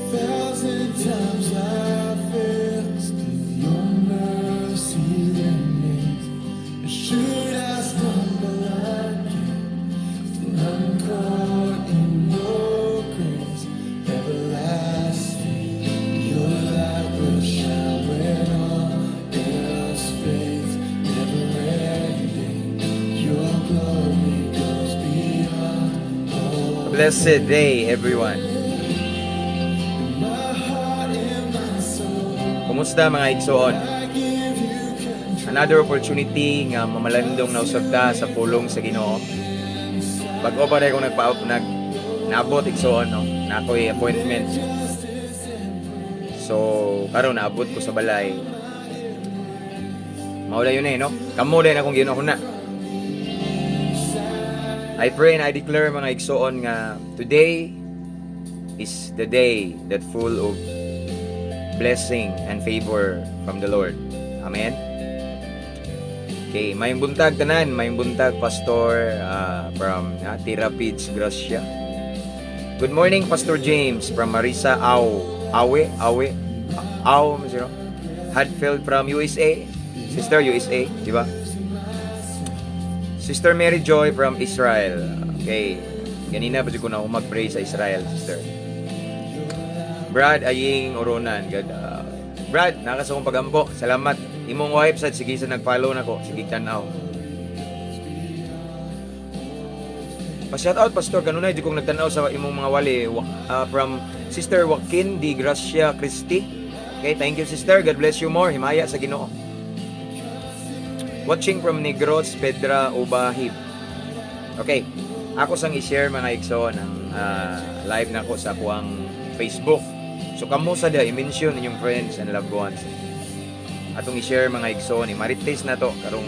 Thousand times I fail, still your mercy remains. And should I stumble again, still I'm caught in your grace, everlasting. Your light will shine when all else fades, never ending. Your glory goes beyond all. Blessed day, everyone. My heart and my soul, Kumusta, mga igsoon? I give you control. Another opportunity nga mamalandong na usab ta sa pulong sa Ginoo. Bag-o pa rin akong nagpa nag naabot, igsoon, no. Na ako'y appointment. So karon naabot ko sa balay. Mao yun eh, no? Kamo din akong Ginoo na. I pray and I declare, mga igsoon, nga today is the day that full of blessing and favor from the Lord. Amen. Okay, maayong buntag tanan, maayong buntag, Pastor from Tirapids Gracia. Good morning, Pastor James from Marisa Aw. Awe, Awe, Aw, zero. Hadfield from USA. Sister USA, di ba? Sister Mary Joy from Israel. Okay. Ganina pa jud ko na mag-pray sa Israel, sister. Brad Aying Oronan. God, Brad, naka sa akong pagampo. Salamat. Imong wife sad sige sa nag-follow nako. Sige tanaw. Pa-shout out, Pastor, kanunay di kong nagtanaw sa imong mga wali from Sister Joaquin Di Gracia Christi. Okay, thank you, sister. God bless you more. Himaya sa Ginoo. Watching from Negros, Pedra Ubahib. Okay. Ako sang i-share, mga igsoon, ang live nako sa akuang Facebook. So kamo sa diha, i-mention inyong friends and loved ones. Atong i-share, mga igsoon, i-marites na to karong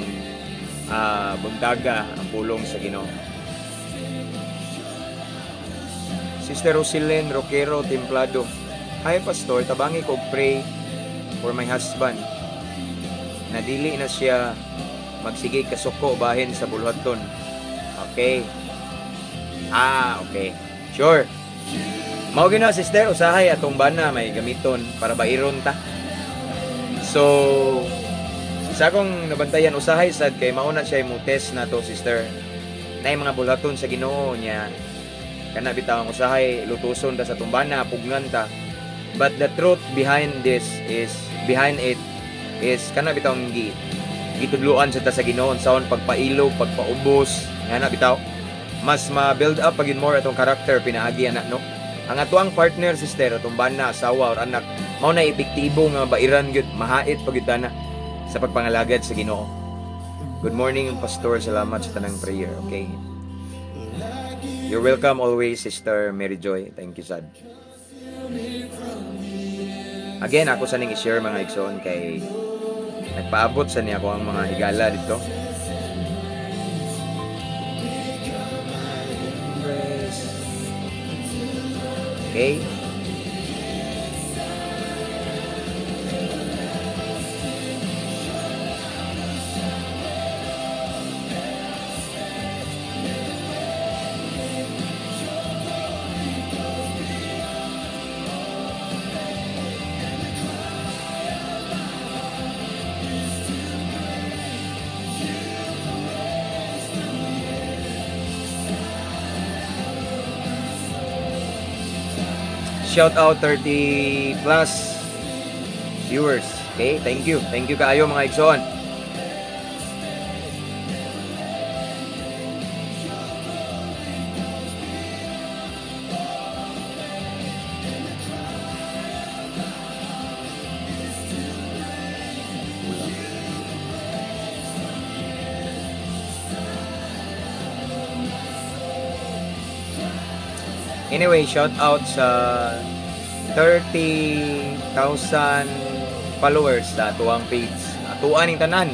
buntaga ang pulong sa Ginoo. Sister Rosilyn Roquero Templado. "Hi, Pastor, tabangi ko pray for my husband. Na dili na siya magsige kasuko bahin sa bulhaton." Okay. Ah, okay. Sure. Mao gina, sister, usahay atong bana may gamiton para bairon ta. So sa akong nabantayan, usahay sad kay mao na siya mo test na to, sister. Nay mga bulhaton sa Ginoo niya kana bitaw ang usahay lutuson ta sa tumbana, pugnan ta. But the truth behind this is behind it is kana bitaw ang gitudluan sa ta sa Ginoo saon pagpailog, pagpaubos, nga na bitaw mas ma-build up pag more atong character pinaagi ana, no? Ang atoang partner, sister, atong bana, asawa or anak, mao na epektibo nga bairan gyud, mahait pag gyud na sa pagpangalagad sa Ginoo. Good morning, Pastor. Salamat sa tanang prayer. Okay. You're welcome always, Sister Mary Joy. Thank you, sad. Again, ako sa ning i-share, mga igsoon, kay nagpaabot sa niya ako ang mga higala dito. Praise. Okay. Shout out 30 plus viewers. Okay, thank you. Thank you kaayo, mga igsoon. Kulang. Anyway, shout out sa 30,000 followers sa atuang page. Atuan ning tanan,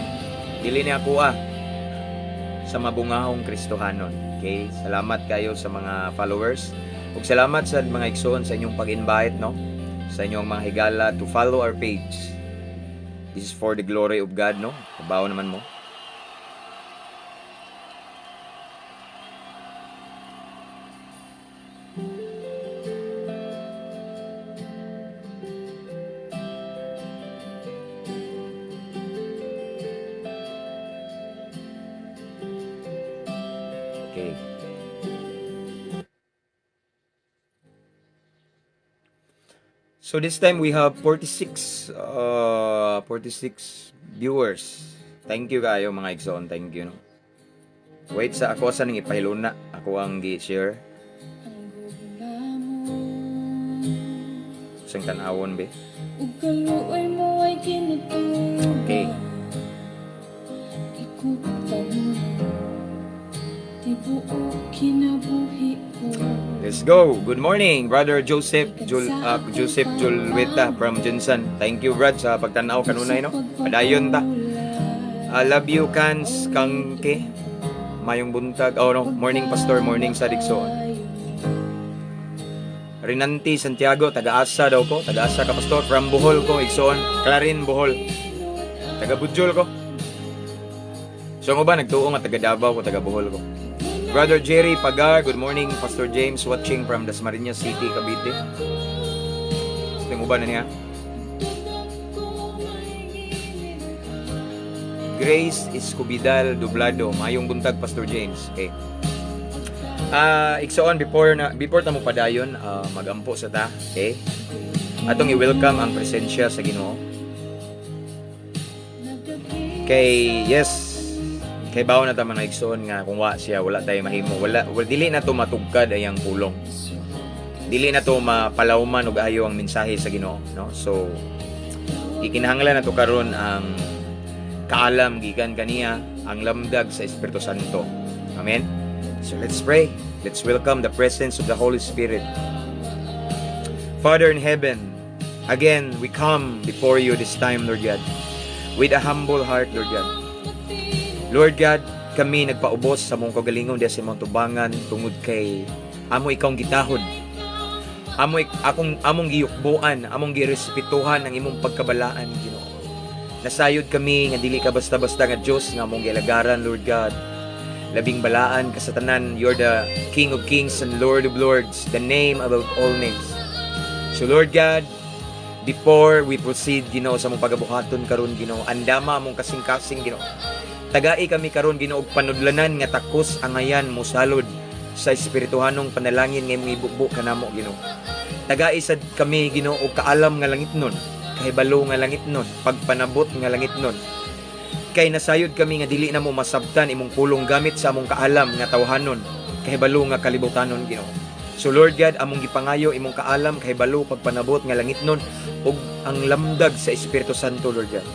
dili ni ako sa Mabungahong Kristohanon. Okay, salamat kayo sa mga followers. Ug salamat sa mga igsoon sa inyong pag-invite, no, sa inyong mga higala to follow our page. This is for the glory of God, no? Kabaw naman mo. Okay. So this time we have 46 viewers. Thank you kayo, mga igsoon. Thank you, no. Wait sa ako sa ning ipahiluna. Ako ang gi-share. Ang gugma mo. Sang tan-awon be. Ug kaluoy mo ay kinatubang. Okay. Gikutan mo tibuok kinabuhi ko. Let's go. Good morning, Brother Joseph Joseph Julweta from Jensen. Thank you, Brad, sa pagtanaw kanunay, no. Padayon ta. I love you, Kans Kangke. Mayong buntag. Oh no, morning, Pastor, morning sa Digsoon. Rinanti Santiago, taga-asa daw ko. Taga-asa ka, Pastor? From Bohol ko, igsoon. Clarin, Bohol. Taga Budjol ko. So ang uban nagtuo nga taga Davao ko, taga Bohol ko. Brother Jerry Pagar, good morning, Pastor James, watching from Dasmariñas City, Cavite. So yung uban na niya. Grace Escobidal Dublado, mayong buntag, Pastor James. Okay. Igsoon, before ta mo padayon, magampo sa ta, okay? Atong i-welcome ang presensya sa Ginoo. Kay yes, kay bawo na ta, mga igsoon, nga kung wa siya wala tayo mahimo. Wala, dili na to matugkad ay ang pulong. Dili na to mapalawman og ayo ang mensahe sa Ginoo, no? So ikinahanglan na to karon ang kaalam gikan kaniya, ang lamdag sa Espiritu Santo. Amen. So let's pray. Let's welcome the presence of the Holy Spirit. Father in heaven, again we come before you this time, Lord God, with a humble heart, Lord God. Lord God, kami nagpaubos sa mong kagalingon diya sa imong tubangan tungod kay amo ikawng gitahod. Amo akong among giyukbuan, among girespetuhan ang imong pagkabalaan, Ginoo. Nasayod kami nga dili ka basta-basta nga Dios nga among gialagaran, Lord God. Labing balaan ka sa tanan, you're the King of Kings and Lord of Lords, the name above all names. So Lord God, before we proceed, Ginoo, sa among pagabuhaton karon, Ginoo, andama among kasing-kasing, Ginoo. Tagai kami karon, Ginoo, og panudlanan nga takos angayan mosalod sa espirituhanong panalangin nga imong ibubo kanamo, Ginoo. Tagai sad kami, Ginoo, og kaalam nga langitnon, kahibalo nga langitnon, pagpanabot nga langitnon. Kay nasayod kami nga dili na mo masabtan imong pulong gamit sa among kaalam nga tawhanon, kahibalo nga kalibutanon, Ginoo. So Lord God, among gipangayo imong kaalam, kahibalo, pagpanabot nga langitnon ug ang lamdag sa Espiritu Santo, Lord God.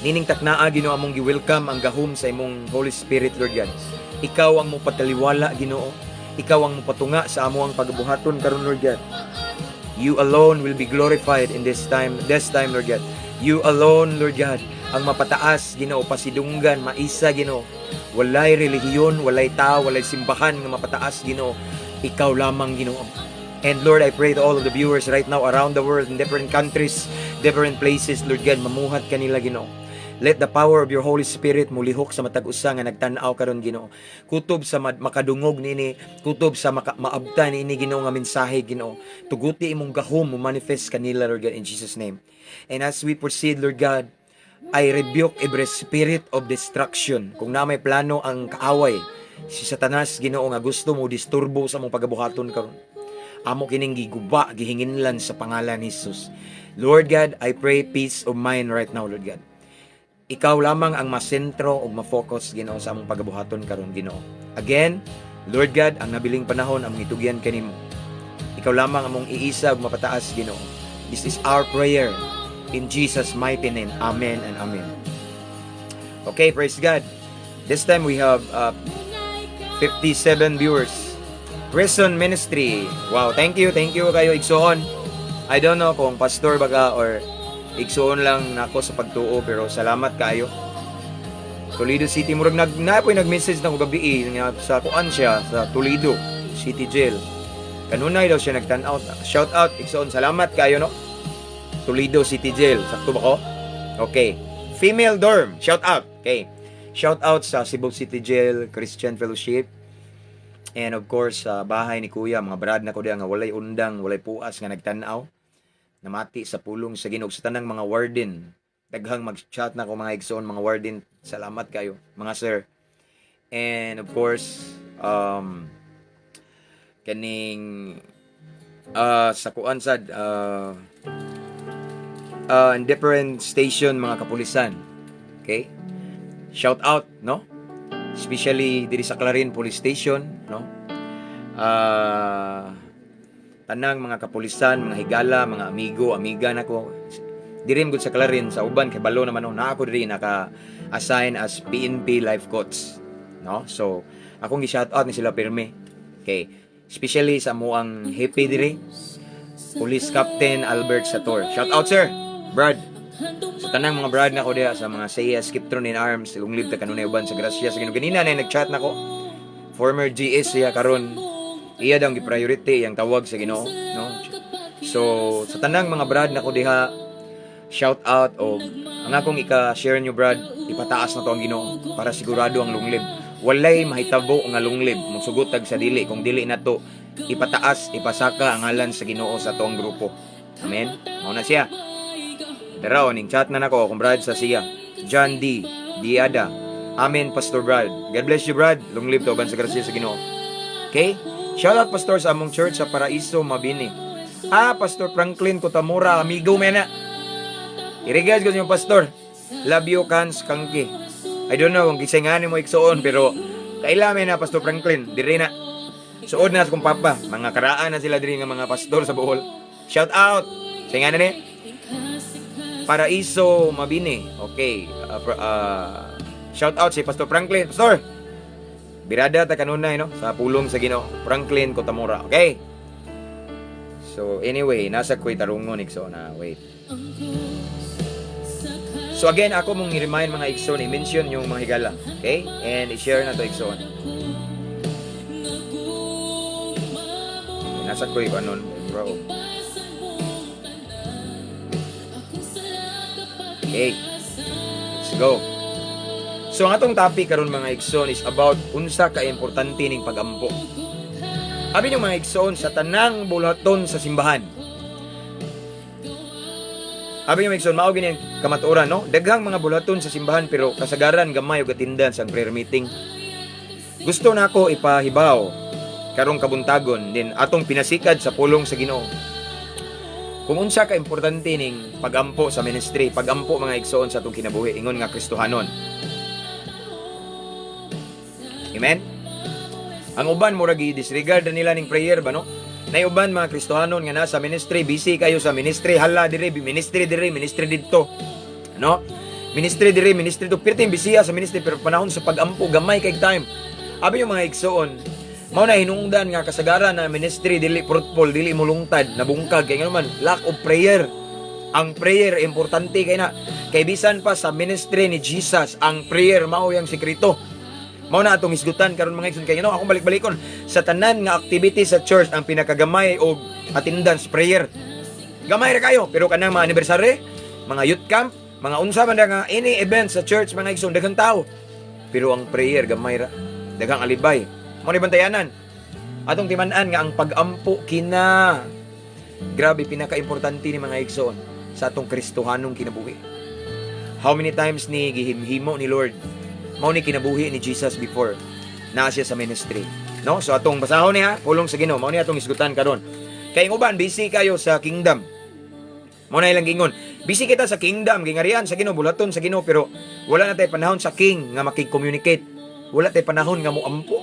Nining taknaa, Ginoo, among gi-welcome ang gahom sa imong Holy Spirit, Lord God. Ikaw ang mopataliwala, Ginoo. Ikaw ang mopatunga sa among pagbuhaton karon, Lord God. You alone will be glorified in this time, Lord God. You alone, Lord God, ang mapataas, Ginoo, pasidunggan, maisa, Ginoo. Walay relihiyon, walay tao, walay simbahan nga mapataas, Ginoo. Ikaw lamang, Ginoo. And Lord, I pray to all of the viewers right now around the world, in different countries, different places, Lord God, mamuhat kanila, Ginoo. Let the power of your Holy Spirit mulihok sa matag usa nga nagtan-aw karon, Ginoo. Kutob sa makadungog niini, kutob sa maabta niini, Ginoo, nga mensahe, Ginoo. Tuguti imong gahom mo manifest kanila, Lord God, in Jesus' name. And as we proceed, Lord God, I rebuke every spirit of destruction. Kung na may plano ang kaaway, si Satanas, Ginoo, nga gusto mo disturbo sa among pagabuhaton karon. Amo kining giguba, gihinginlan sa pangalan ni Jesus. Lord God, I pray peace of mind right now, Lord God. Ikaw lamang ang masentro ug ma-focus, Ginoo, sa among pagabuhaton karon, Ginoo. Again, Lord God, ang nabiling panahon among itugyan kanimo. Ikaw lamang among iisa ug mapataas, Ginoo. This is our prayer in Jesus' mighty name. Amen and amen. Okay, praise God. This time we have 57 viewers. Prison Ministry. Wow, thank you kayo, igsoon. I don't know kung pastor ba ka or Igsuon lang nako sa pagtuo, pero salamat kaayo. Toledo City, murag nag na po'y nag-message na ko gabi eh, nga sa kuan siya sa Toledo City Jail. Kanunay daw siya nagtan-aw. Shout out, igsuon, salamat kaayo, no. Toledo City Jail. Sakto ba ko? Okay. Female dorm. Shout out. Okay. Shout out sa Cebu City Jail Christian Fellowship. And of course, sa bahay ni Kuya, mga brad na ko diya nga walay undang, walay puas nga nagtan-aw. Namati sa pulong sa Ginoo, sa tanang mga warden. Daghang mag-chat na ko, mga igsoon, mga warden. Salamat kayo, mga sir. And of course, kaning sa kuan sad in different station, mga kapulisan. Okay? Shout out, no? Especially diri sa Clarin Police Station, no? Tanang mga kapulisan, mga higala, mga amigo, amiga nako. Diri gud sa Clarin, sa uban kay balo naman, no, na ako diri naka-assign as PNP life coach, no? So, akong gi-shout out ni sila pirmi. Okay. Especially sa amuang hepe diri, Police Captain Albert Sator. Shout out, sir. Brad. Sa tanang mga brad na ko diha sa mga CS Kiptron in Arms, lunglib ta kanunay uban sa grasya sa Ginoo. Ganina na nag-chat nako. Former GS siya, karon iya daw gi-priority ang tawag sa Ginoo, no? So, sa tanang mga brad nako diha, shout out, o ang akong ika-share nyo, brad, ipataas na to ang Ginoo para sigurado ang lunglib. Walay mahitabo nga lunglib musugot tag sa dili kung dili na to ipataas, ipasaka ang ngalan sa Ginoo sa atong grupo. Amen. Mao na siya. Daraw ning chat na nako akong brad sa siya. John D. Diada. Amen, Pastor Brad. God bless you, Brad. Long live to uban sa grasya sa Ginoo. Okay? Shout out, Pastor, sa among church sa Paraiso, Mabini. Ah, Pastor Franklin Kotamura, amigo mena. I-regards ko sa inyo, Pastor. Love you, Kans Kangki. I don't know kung kisay nga mo igsuon, pero kaila na Pastor Franklin, diri na. Suod na sa kong papa. Mga karaan na sila diri nga mga pastor sa Bohol. Shout out! Sa nga na ni? Paraiso, Mabini. Okay. Shout out si Pastor Franklin. Pastor! Birada ta kanunay, no, sa pulong sa Ginoo. Franklin Kotamura. Okay. So anyway, nasa ko'y tarungon, igsoon na wait. So again, ako mong i-remind, mga igsoon, i-mention yung mga higala. Okay? And i-share na to, igsoon. Nasa ko'y kanon, bro. Okay. Let's go. So ang atong topic karon, mga igsoon, is about unsa ka importante ning pagampo. Abi nyo, mga igsoon, sa tanang bulaton sa simbahan. Abi nyo, mga igsoon, mao gini ang kamatuoran, no? Daghang mga bulaton sa simbahan pero kasagaran gamay og attendance ang prayer meeting. Gusto na ako ipahibaw karong kabuntagon din atong pinasikad sa pulong sa Ginoo kung unsa ka importante ning pagampo sa ministry, pagampo, mga igsoon, sa atong kinabuhi ingon nga Kristohanon. Amen? Ang uban murag i-disregard na nila ning prayer ba, no? Nay uban mga Kristohanon nga nasa ministry, busy kayo sa ministry, hala dire, ministry dire, ministry didto. No? Ministry dire, ministry didto, pirting busy sa ministry pero panahon sa pagampo gamay kay time. Abi yung mga igsoon, mao na hinungdan nga kasagaran na ministry dili fruitful, dili mulungtad, nabungkag kay ngano man lack of prayer. Ang prayer importante kay na. Kay bisan pa sa ministry ni Jesus, ang prayer mao yang sekreto. Mao na atong hisgutan karon, mga igsoon, kay akong balik-balikon sa tanan nga activity sa church, ang pinakagamay og attendance, prayer. Gamay ra kayo pero kanang mga anniversary, mga youth camp, mga unsa man nga any event sa church, mga igsoon, daghang tao. Pero ang prayer gamay ra. Daghang alibay. Mao ni bantayanan. Atong timan-an nga ang pag-ampo kina grabe pinaka-importante ni mga igsoon sa atong Kristohanong kinabuhi. How many times ni gihimhimo ni Lord? Mao ni kinabuhi ni Jesus before naa siya sa ministry. No? So atong basahon niya, pulong sa Ginoo, mao ni atong isgutan karon. Kay ang uban busy kayo sa kingdom. Mao na ilang gingon. Busy kita sa kingdom, gingarian sa Ginoo, bulaton sa Ginoo, pero wala na tay panahon sa king nga makig-communicate. Wala tay panahon nga moampo.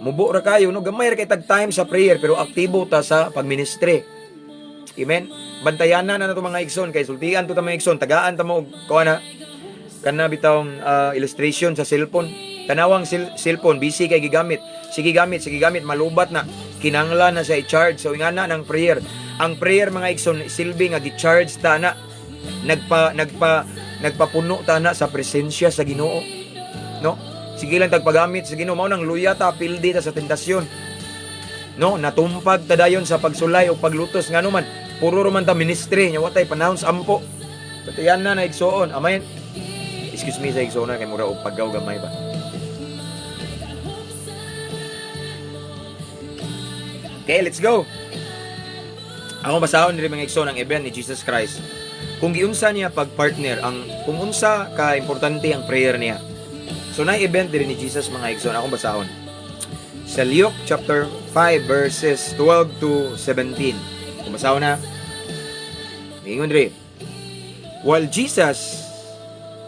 Mubo ra kayo, no? Gamay ra kay tag time sa prayer pero aktibo ta sa pagministry. Amen. Bantayanan na nato, mga igsoon, kay sultian to ta, mga igsoon, tagaan ta mo og kuha na kana bitawng illustration sa cellphone. Tanawang cellphone, busy kay gigamit. Sige gamit, sige gamit, malubat na. Kinanglan na siya i-charge. So ingana ng prayer. Ang prayer, mga igsoon, silbi nga gi-charge ta na. Nagpapuno ta na sa presensya sa Ginoo. No? Sige lang tagpagamit sa Ginoo, mao nang luya ta, pildi ta sa tentasyon. No, natumpag ta dayon sa pagsulay o paglutos, ngano man puro man ta ministry nya watay panahon sa ampo. Pati yan na na, igsoon. Amen. Excuse me sa igsoon kay mura og paggaw gamay ba. Okay, let's go. Ako basahon diri, mga igsoon, ang event ni Jesus Christ. Kung giunsa niya pag-partner ang kung unsa ka importante ang prayer niya. So na event diri ni Jesus, mga igsoon, akong basahon. Sa Luke chapter 5 verses 12 to 17. Kung basahon na. Ingon diri. While Jesus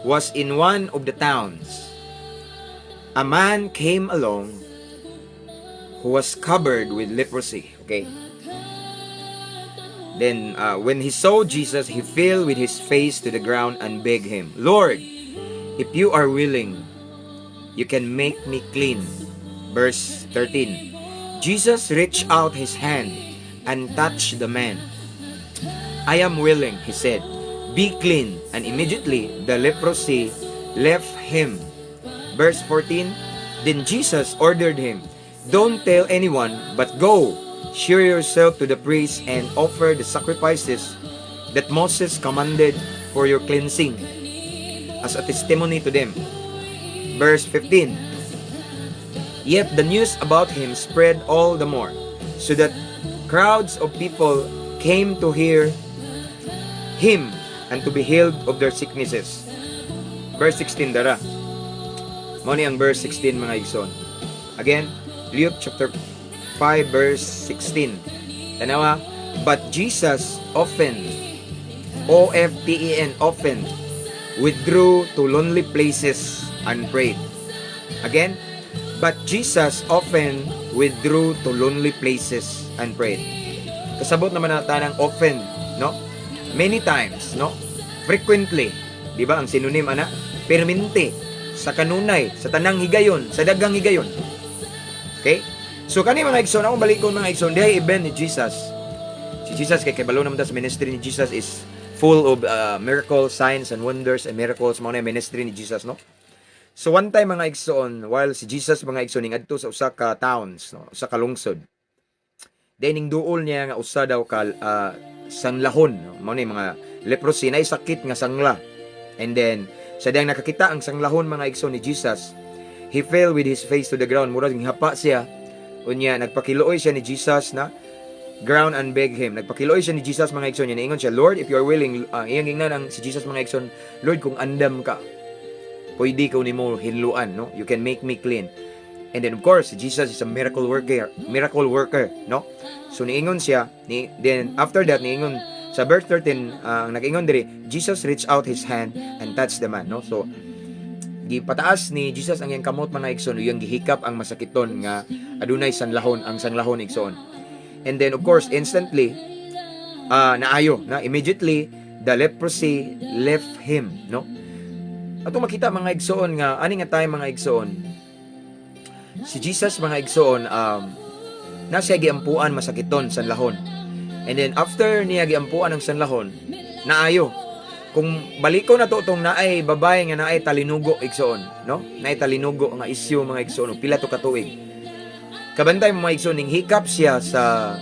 was in one of the towns, a man came along who was covered with leprosy. Okay. Then, when he saw Jesus, he fell with his face to the ground and begged him, "Lord, if you are willing, you can make me clean." Verse 13. Jesus reached out his hand and touched the man. "I am willing," he said. "Be clean." And immediately the leprosy left him. Verse 14. Then Jesus ordered him, "Don't tell anyone, but go, show yourself to the priest and offer the sacrifices that Moses commanded for your cleansing as a testimony to them." Verse 15. Yet the news about him spread all the more, so that crowds of people came to hear him and to be healed of their sicknesses. Verse 16 dara. Mao ni ang verse 16, mga igsoon. Again, Luke chapter 5 verse 16. Tanawa, but Jesus often, often, often withdrew to lonely places and prayed. Again, but Jesus often withdrew to lonely places and prayed. Kasabot naman na tanang often, no? Many times, no? Frequently, di ba ang synonym ana? Permente, sa kanunay, sa tanang higayon, sa daghang higayon. Okay? So kani, mga igsoon, akong balikon, mga igsoon, dihay event ni Jesus. Si Jesus kay kabalo naman ta sa ministry ni Jesus is full of miracles, signs and wonders and miracles, mao na yung ministry ni Jesus, no? So one time, mga igsoon, while si Jesus, mga igsoon, ning adto sa usa ka towns, no, usa ka lungsod. Then ning duol niya nga usa daw ka sanglahon, no? Mao ni mga leprosy na sakit nga sangla. And then sa diyang nakakita ang sanglahon, mga igsoon, ni Jesus, he fell with his face to the ground, murag hapa siya. Unya nagpakiluoy siya ni Jesus na ground and beg him. Nagpakiluoy siya ni Jesus, mga igsoon, niya niingon siya, "Lord, if you are willing," iyang gingnan ang si Jesus, mga igsoon, "Lord, kung andam ka, pwede ko nimo hinluan, no? You can make me clean." And then of course, Jesus is a miracle worker, no? So niingon siya, ni then after that niingon sa verse 13, ang nag-ingon diri, Jesus reached out his hand and touched the man, no? So gipataas ni Jesus ang iyang kamot, mga igsoon, iyang gihikap ang masakiton nga adunay sanlahon, ang sanglahon, igsoon. And then of course, instantly naayo na, immediately the leprosy left him, no? Ato makita, mga igsoon, nga ani nga time, mga igsoon, si Jesus, mga igsoon, na siya giampuan masakiton sanlahon. And then after niya giampuan ang sanlahon, naayo. Kung baliko na to tong naay babae nga naay talinugo, igsoon, no? Naay talinugo nga isyu, mga igsoon, og pila to ka tuig. Kabantay mo, mga igsoon, ning hikap siya sa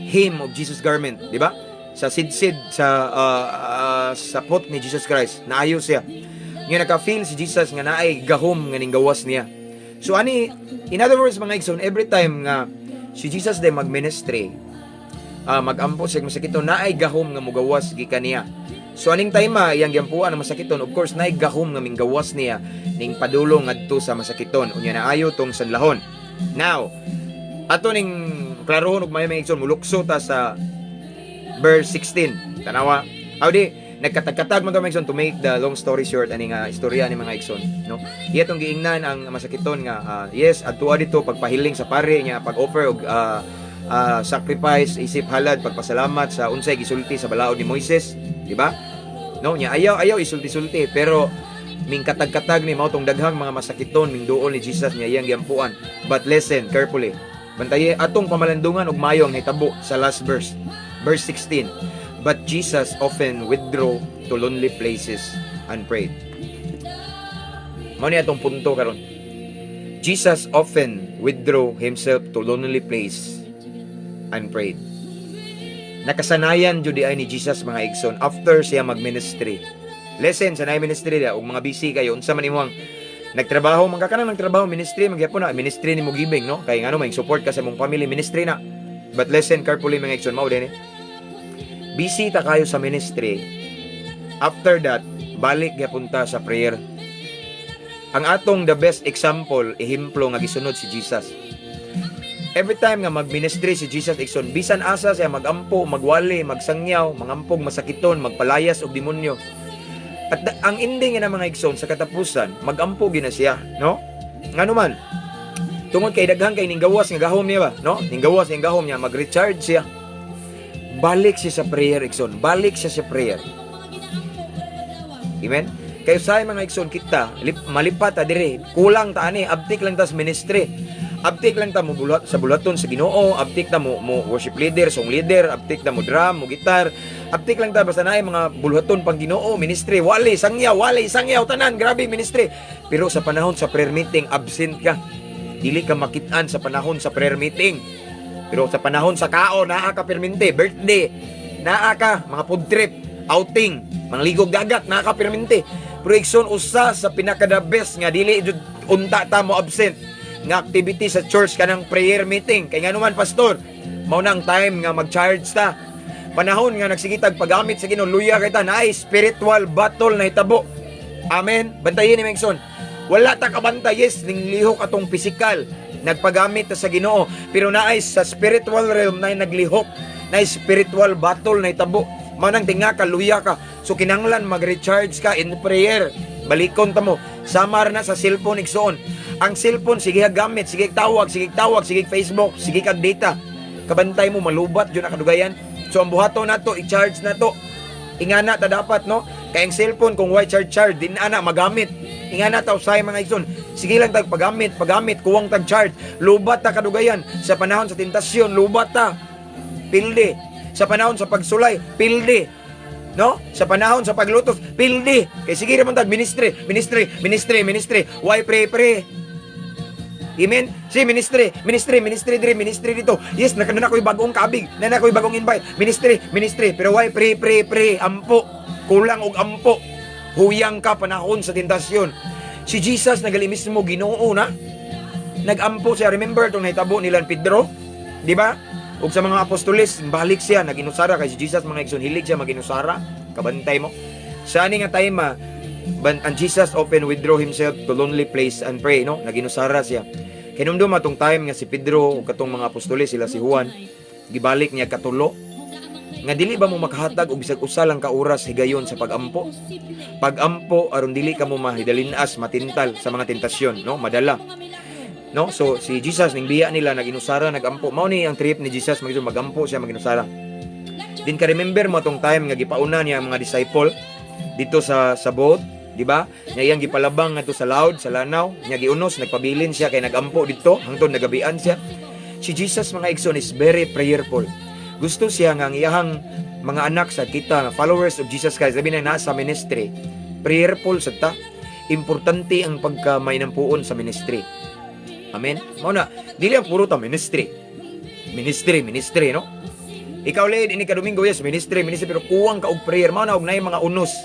hem of Jesus garment, di ba? Sa sidsid sa sapot ni Jesus Christ, naayo siya. Nga naka-feel si Jesus nga naay gahom nga ning gawas niya. So ani, in other words, mga igsoon, every time nga si Jesus de mag-ministry, magampo siya masakiton, naay gahom nga mugawas gikan niya. So aning time iyang giampuan ang masakiton, of course naay gahom nga minggawas niya ning padulong ngadto sa masakiton, unya naayo tong sanlahon. Now, ato ning klarohon og maayo, mga igsoon, mulukso ta sa verse 16. Tanawa. Aw di, nagkatag-katag man to, mga igsoon, to make the long story short ani nga istorya ni mga igsoon, no? Iya tong giingnan ang masakiton nga yes, adtua dito pagpahiling sa pare niya, pag-offer og sacrifice isip halad pagpasalamat sa unsay gisulti sa balaod ni Moises, di ba? No, nya ayaw ayaw isulti-sulti, pero ming katag-katag ni mao tong daghang mga masakiton ming duol ni Jesus niya iyang giampuan. But listen carefully. Bantaye atong pamalandungan og mayo ang nahitabo sa last verse. Verse 16. But Jesus often withdrew to lonely places and prayed. Mao ni atong punto karon. Jesus often withdrew himself to lonely place and prayed. Nakasanayan jud ay ni Jesus, mga igsoon, after siya mag-ministry. Listen, sa naay ministry da ug mga busy kayo, unsa man imong nagtrabaho man ka, kanang nagtrabaho, ministry man gyapon na, ministry nimo giving, no? Kay ngano may support ka sa imong family, ministry na. But listen carefully, mga igsoon, mao din eh. Busy ta kayo sa ministry. After that, balik gyapon ta sa prayer. Ang atong the best example, ehemplo nga gisunod, si Jesus. Every time nga mag-ministry si Jesus, igsoon, bisan asa siya magampo, magwali, magsangyaw, mangampog masakiton, magpalayas og demonyo. At ang ending nga mga igsoon, sa katapusan, magampo gina siya, no? Ngano man? Tungod kay daghan kay ning gawas nga gahom niya ba, no? Ning gawas nga gahom niya, mag-recharge siya. Balik siya sa prayer, igsoon. Balik siya sa prayer. Amen? Kay usahay, mga igsoon, kita, malipat ta dire, kulang ta ani, abtik lang ta sa ministry. Abtik lang ta mo bulat sa bulaton sa Ginoo, abtik ta mo worship leader, song leader, abtik ta mo drum, mo gitar. Abtik lang ta basta naay mga buluhaton pang Ginoo, ministry, wali, sangyaw, wali, sangyaw tanan, grabe ministry. Pero sa panahon sa prayer meeting, absent ka. Dili ka makitaan sa panahon sa prayer meeting. Pero sa panahon sa kao, naa ka permente, birthday, naa ka, mga food trip, outing, mga ligog dagat, naa ka permente. Pero igsoon, usa sa pinaka the best nga dili jud unta ta mo absent nga activity sa church, kanang prayer meeting. Kay ngano man, Pastor? Mao na ang time nga mag-charge ta. Panahon nga nagsigitag paggamit sa Ginoo, luya kay ta, naay spiritual battle na hitabo. Amen. Bantayin ni, mga igsoon. Wala ta kabantay, yes, ning lihok atong physical. Nagpagamit ta sa Ginoo, pero naay sa spiritual realm na naglihok, naay spiritual battle na hitabo. Mao nang tinga ka, luya ka. So kinanglan mag-recharge ka in prayer. Balikon ta mo. Samar na sa cellphone, igsoon. Ang cellphone sige gamit, sige tawag, sige tawag, sige Facebook, sige kag data. Kabantay mo, malubat jud na kadugayan. So ang buhaton nato, i-charge na to. Ingana ta dapat, no? Kay ang cellphone kung why charge charge din ana magamit. Ingana ta usay, mga igsoon. Sige lang tag pagamit, pagamit, kuwang tag charge. Lubat ta kadugayan sa panahon sa tentasyon, lubat ta. Pildi. Sa panahon sa pagsulay, pildi. No? Sa panahon sa paglutos, pildi. Kay sige raman tag ministry, ministry, ministry, ministry. Why pray pray? Amen? Si ministry, ministry, ministry diri, ministry dito. Yes, naka na ako'y bagong kabig, na na ako'y bagong invite. Ministry, ministry, pero why pray, pray, pray? Ampo. Kulang og ampo. Huyang ka panahon sa tentasyon. Si Jesus nagali mismo Ginoo na. Nagampo siya. Remember tong nahitabo nilan Pedro? Di ba? Ug sa mga apostoles, balik siya, naginusara kay si Jesus, mga igsoon, hilig siya maginusara. Kabantay mo. Sa ani nga time, but and Jesus often withdraw himself to lonely place and pray, no? Naginusara siya. Kinumdum atong time nga si Pedro ug katong mga apostoles, sila si Juan, gibalik niya katulo nga dili ba mo makahatag og bisag usa lang ka oras higayon sa pagampo? Pagampo aron dili ka mo mahidalinas, matintal sa mga tentasyon, no? Madala. No? So si Jesus ning biya nila, naginusara, nagampo. Mao ni ang trip ni Jesus, magampo siya, maginusara. Din ka remember mo atong time nga gipauna niya ang mga disciple dito sa boat, di ba? Nga iyang gipalabang ngadto sa loud, sa lanaw, nya giunos, nagpabilin siya kay nagampo didto hangtod nagabian siya. Si Jesus, mga igsoon, is very prayerful. Gusto siya nga ang iyahang mga anak sa kita, nga followers of Jesus Christ, labi na nasa ministry, prayerful sa ta. Importante ang pagka mainampuon sa ministry. Amen? Mao na, dili ang puro ta ministry. Ministry, ministry, no? Ikaw lead ini ka Domingo, yes, ministry, ministry, pero kuwang ka og prayer. Mao na og naay mga unos.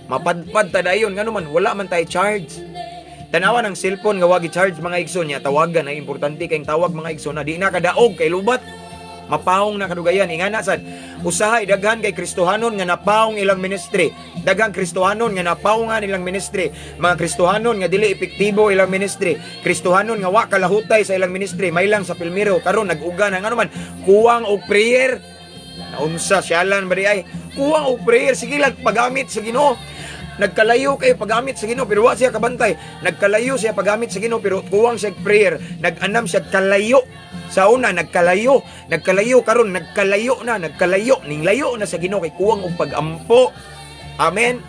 Mapadpad ta dayon, ngano man wala man tay charge. Tanawa ng cellphone nga wagi charge, mga igsoon, niya tawagan ay importante kay tawag, mga igsoon, na di na kadaog kay lubat. Mapahong na kadugayan. Ingana sad usahay daghan kay Kristohanon nga napahong ilang ministry. Daghang Kristohanon nga napawngan ilang ministry. Mga Kristohanon nga dili epektibo ilang ministry. Kristohanon nga wa kalahutay sa ilang ministry. May lang sa pilmiro karon nag-uga na, ngano man kuwang og prayer. Naunsa siyalan ba di ay kuwang og prayer, sige lang paggamit sa Ginoo. Nagkalayo kay paggamit sa Ginoo pero wa siya kabantay. Nagkalayo siya paggamit sa Ginoo pero kuwang siya og prayer. Nag-anam siya kalayo. Sa una nagkalayo, nagkalayo, karon nagkalayo na, nagkalayo ning layo na sa Ginoo kay kuwang og pagampo. Amen.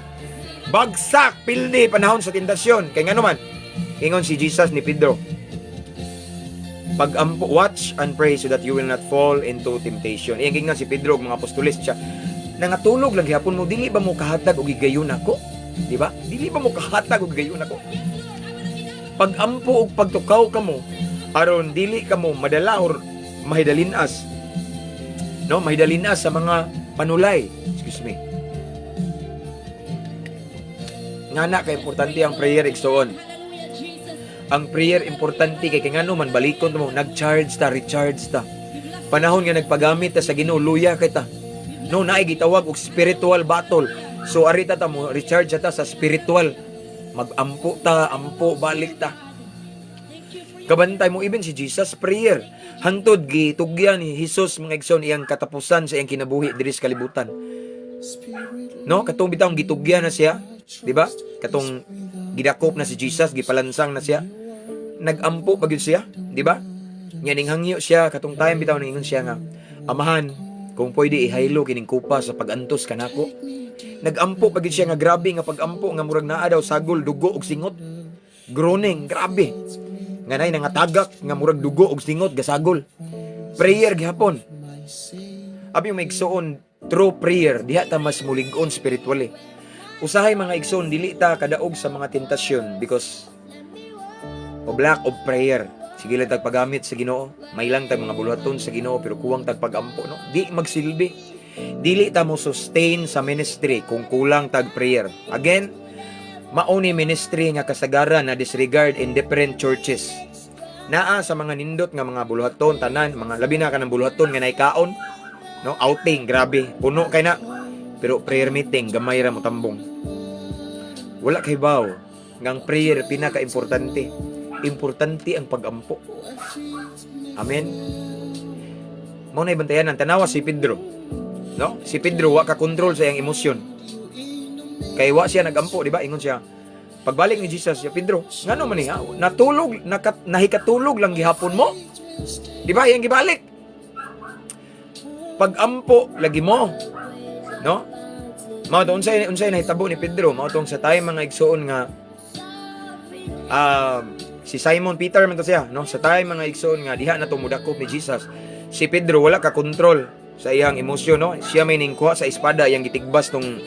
Bagsak pildi panahon sa tentasyon. Kay ngano man? Ingon si Jesus ni Pedro, "Pagampo, watch and pray so that you will not fall into temptation." Iyang giingnan si Pedro ug mga apostoles siya. Nangatulog lang gihapon mo, dili ba mo kahatag og higayon nako? Di ba? Dili ba mo kahatag og higayon nako? Pag-ampo og pagtukaw kamo aron dili kamo madala or mahidalinas. No, mahidalinas sa mga panulay. Excuse me. Ngana kay importante ang prayer, igsoon. Ang prayer importante kay ngano man, balikon mo, nag-charge ta, recharge ta. Panahon nga nagpagamit ta sa Ginoo, luya kay ta. No, naay gitawag og spiritual battle. So ari ta mo recharge ta sa spiritual. Mag-ampo ta, ampo balik ta. Kabantay mo, even si Jesus, prayer. Hantod gitugyan ni Jesus, mga igsoon, iyang katapusan sa iyang kinabuhi diri sa kalibutan. No, katong bitawng gitugyan na siya, di ba? Katong gidakop na si Jesus, gipalansang na siya. Nagampo pa gyud siya, di ba? Nya ning hangyo siya katong time bitaw, ningon siya nga, "Amahan, kung pwede ihaylo kining kupa sa pagantos kanako." Nagampo pa gyud siya nga grabe nga pagampo nga murag naa daw sagol dugo og singot. Groaning, grabe. Nga nay nangatagak nga murag dugo og singot gasagol. Prayer gihapon. Abi, mga igsoon, through prayer diha ta mas mulig-on spiritually. Usahay, mga igsoon, dili ta kadaog sa mga tentasyon because of lack of prayer. Sige lang tag paggamit sa Ginoo, may lang tag mga buluhaton sa Ginoo pero kuwang tag pagampo, no. Di magsilbi. Dili ta mo sustain sa ministry kung kulang tag prayer. Again, mao ni ministry nga kasagaran na disregard in different churches. Naa sa mga nindot nga mga buluhaton tanan, mga labi na kanang buluhaton nga naikaon, no, outing grabe, puno kay na. Pero prayer meeting gamay ra mo tambong. Wala kay baw nga ang prayer pinaka-importante. Importante ang pagampo. Amen. Mao na bantayan ang tanawa si Pedro. No? Si Pedro wa ka kontrol sa iyang emosyon. Kay wa siya nagampo, di ba? Ingon siya. Pagbalik ni Jesus, siya, "Pedro, ngano man niya? Natulog, nahikatulog lang gihapon mo?" Di ba? Iyang gibalik. Pagampo lagi mo. No? Mao to unsay unsay nahitabo ni Pedro, mao tong sa time, mga igsoon, nga si Simon Peter man to siya, no? Sa time, mga igsoon, nga diha na to mudakop ni Jesus. Si Pedro wala ka kontrol sa iyang emosyon, no? Siya may ningkuha sa espada, iyang gitigbas tong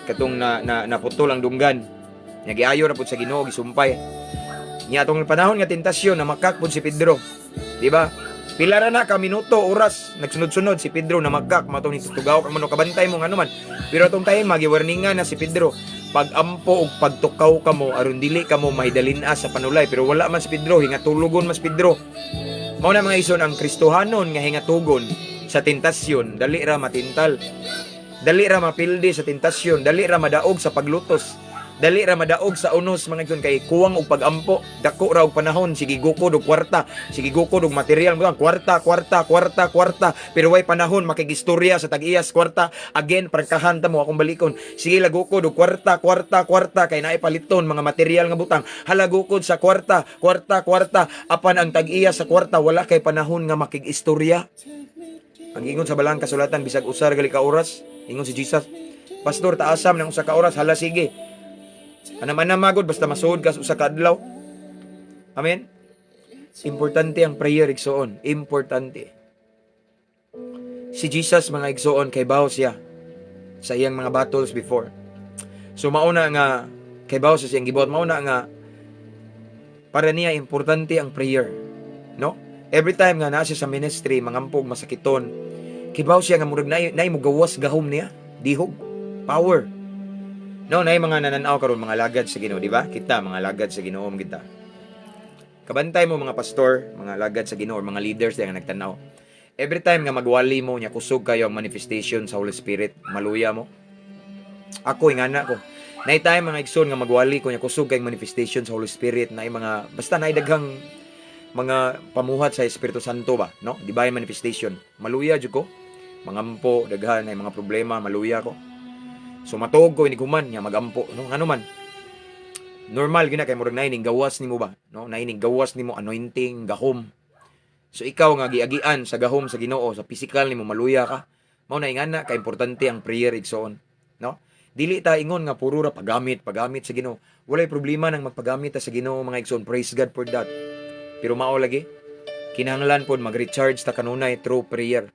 katong na, na naputol ang dunggan. Nya giayo ra pud sa Ginoo, gisumpay. Nya atong panahon nga tentasyon na makak pud si Pedro. Di ba? Pila ra na ka minuto, oras, nagsunod-sunod si Pedro na makak mao ni tugaw kang mano kabantay mo ngano man. Pero atong time magiwarningan na si Pedro, pag-ampo og pagtukaw kamo aron dili kamo mahidalin-a sa panulay, pero wala man si Pedro, hingatulogon man si Pedro. Mao na, mga igsoon, ang Kristohanon nga hingatugon sa tentasyon, dali ra matintal. Dali ra mapildi sa tentasyon, dali ra madaog sa paglutos. Dali ra madaog sa unos, mga igsoon, kay kuwang og pagampo, dako ra og panahon, sige gukod og kwarta, sige gukod og material mo, kwarta, kwarta, kwarta, kwarta, pero way panahon makigistorya sa tag-iyas kwarta. Again, prangkahan ta mo akong balikon. Sige lagukod og kwarta, kwarta, kwarta kay naay paliton mga material nga butang. Halagukod sa kwarta, kwarta, kwarta, apan ang tag-iya sa kwarta wala kay panahon nga makigistorya. Ang ingon sa balang kasulatan, bisag usa ra gali ka oras, ingon si Jesus. "Pastor, taasam ng usa ka oras." Hala, sige. Ana man na magod basta masuod ka sa usa ka adlaw. Amen. Importante ang prayer, igsoon, importante. Si Jesus, mga igsoon, kay bawo siya sa iyang mga battles before. So mauna nga kay bawo sa iyang gibuhat, mauna nga para niya importante ang prayer. No? Every time nga naa siya sa ministry, mangampog masakiton, kibaw siya nga murag naay mo gawas gahom niya, dihog, power. No, naay mga nananaw karon mga lagad sa Ginoo, di ba? Kita mga lagad sa Ginoo kita. Kabantay mo, mga pastor, mga lagad sa Ginoo or mga leaders nga nagtanaw. Every time nga magwali mo nya kusog kayo ang manifestation sa Holy Spirit, maluya mo. Ako ingana ko. Naay time, mga igsoon, nga magwali ko nya kusog kay manifestation sa Holy Spirit, naay mga basta naay daghang mga pamuhat sa Espiritu Santo ba, no? Divine manifestation. Maluya jud ko. Mangampo, daghan ay mga problema, maluya ko. So matuog ko inighuman nga magampo, no? Ngano man? Normal gina kay murag naay ning gawas nimo ba, no? Naay ning gawas nimo anointing, gahom. So ikaw nga giagian sa gahom sa Ginoo sa physical nimo, maluya ka. Mao na ingana ka importante ang prayer, igsoon, no? Dili ta ingon nga puro ra paggamit, paggamit sa Ginoo. Walay problema nang magpagamit ta sa Ginoo, mga igsoon. Praise God for that. Pero mao lagi, kinahanglan pod mag-recharge ta kanunay through prayer.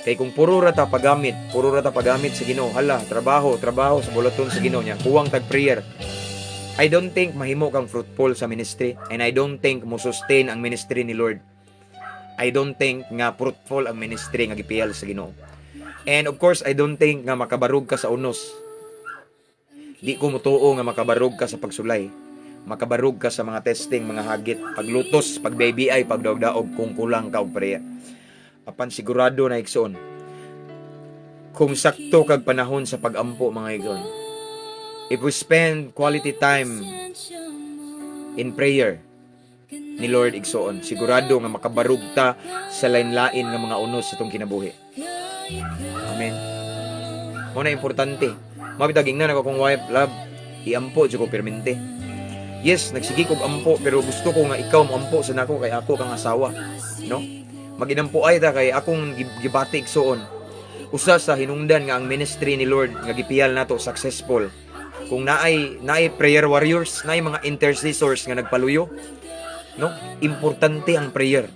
Kay kung puro ra ta pagamit, puro ra ta pagamit sa Ginoo, hala, trabaho, trabaho sa buluhaton sa Ginoo niya, kuwang tag prayer. I don't think mahimo kang fruitful sa ministry and I don't think mo sustain ang ministry ni Lord. I don't think nga fruitful ang ministry nga gipiyal sa Ginoo. And of course, I don't think nga makabarog ka sa unos. Di ko mutuo nga makabarog ka sa pagsulay. Makabarog ka sa mga testing, mga hagit, paglutos, pag-BBI, pagdaog-daog kung kulang ka og prayer. Apan sigurado na, igsoon, kung sakto kag panahon sa pagampo, mga igsoon, if we spend quality time in prayer ni Lord, igsoon, sigurado nga makabarog ta sa lain-lain nga mga unos sa atong kinabuhi. Amen. Mao na importante. Mao bitag ingnan ako akong wife, "Love, iampo jud ko permente." Yes, nagsige kog ampo, pero gusto ko nga ikaw mo ampo sa nako kay ako kang asawa, no? Maginampo ay ta kay akong gibati, igsoon. Usa sa hinungdan nga ang ministry ni Lord nga gipiyal nato successful kung naay prayer warriors, naay mga intercessors nga nagpaluyo, no? Importante ang prayer.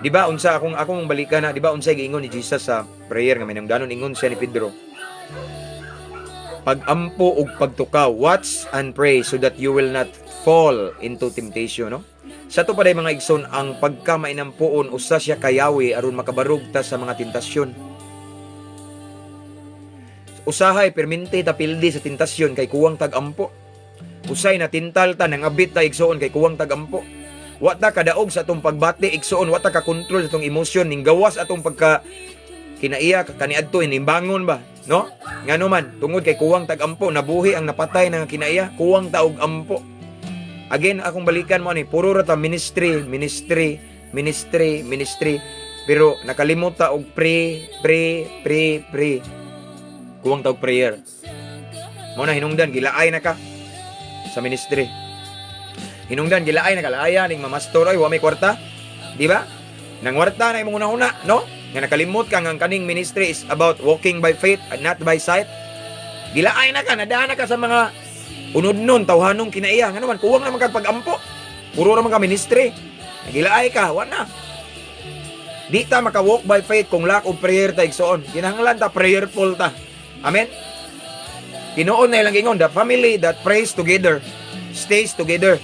Di ba unsa akong balikan na, di ba unsay giingon ni Jesus sa prayer nga minangdanon ingon siya ni Pedro? Pagampo ug pagtukaw, watch and pray so that you will not fall into temptation, no? Sa to pa day, mga igsoon, ang pagka mainampuon usa siya kayawi aron makabarog ta sa mga tentasyon. Usahay permente ta pildi sa tentasyon kay kuwang tag-ampo. Usay na tintal ta, nangabit ta, igsoon, kay kuwang tag-ampo. Wa ta kadaog sa atong pagbati, igsoon, wa ta ka kontrol sa atong emosyon ning gawas atong pagka kinaiya kaniadto inimbangon ba, no? Ngano man, tungod kay kuwang tag-ampo, nabuhi ang napatay nga kinaiya, kuwang ta og ampo. Again, akong balikan mo ani, puro ra ta ministry, ministry, ministry, ministry. Pero nakalimot ta og pray, pray, pray, pray. Kuwang ta og prayer. Mao na hinungdan gilaay na ka sa ministry. Hinungdan gilaay na ka, laaya ning mamastor ay wa may kwarta. Di ba? Nangwarta na imong una-una, no? Nga nakalimot ka nga ang kaning ministry is about walking by faith and not by sight. Gilaay na ka, nadaan na ka sa mga unod nun, tawhanong kinaiya. Nga naman, kuwang naman kag pag-ampo. Puro naman ka ministry. Gilaay ka, wa na. Di ta maka-walk by faith kung lack of prayer ta, igsoon. Kinahanglan ta prayerful ta. Amen? Tinuod na ilang ingon, the family that prays together stays together.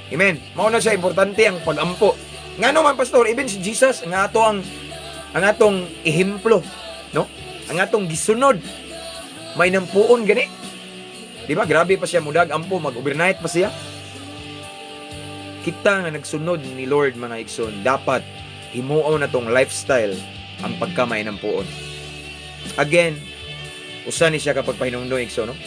Amen. Mao na siya importante ang pag-ampo. Ngano man, pastor, even si Jesus ang atong ehemplo, no? Ang atong gisunod may nampuon gani. Di ba? Grabe pa siya mudag ampo, mag-overnight pa siya. Kita nga nagsunod ni Lord, mga igsoon, dapat himuon na tong lifestyle ang pagkamay ng puon. Again, usa ni siya kapag pahinungdong, igsoon, no?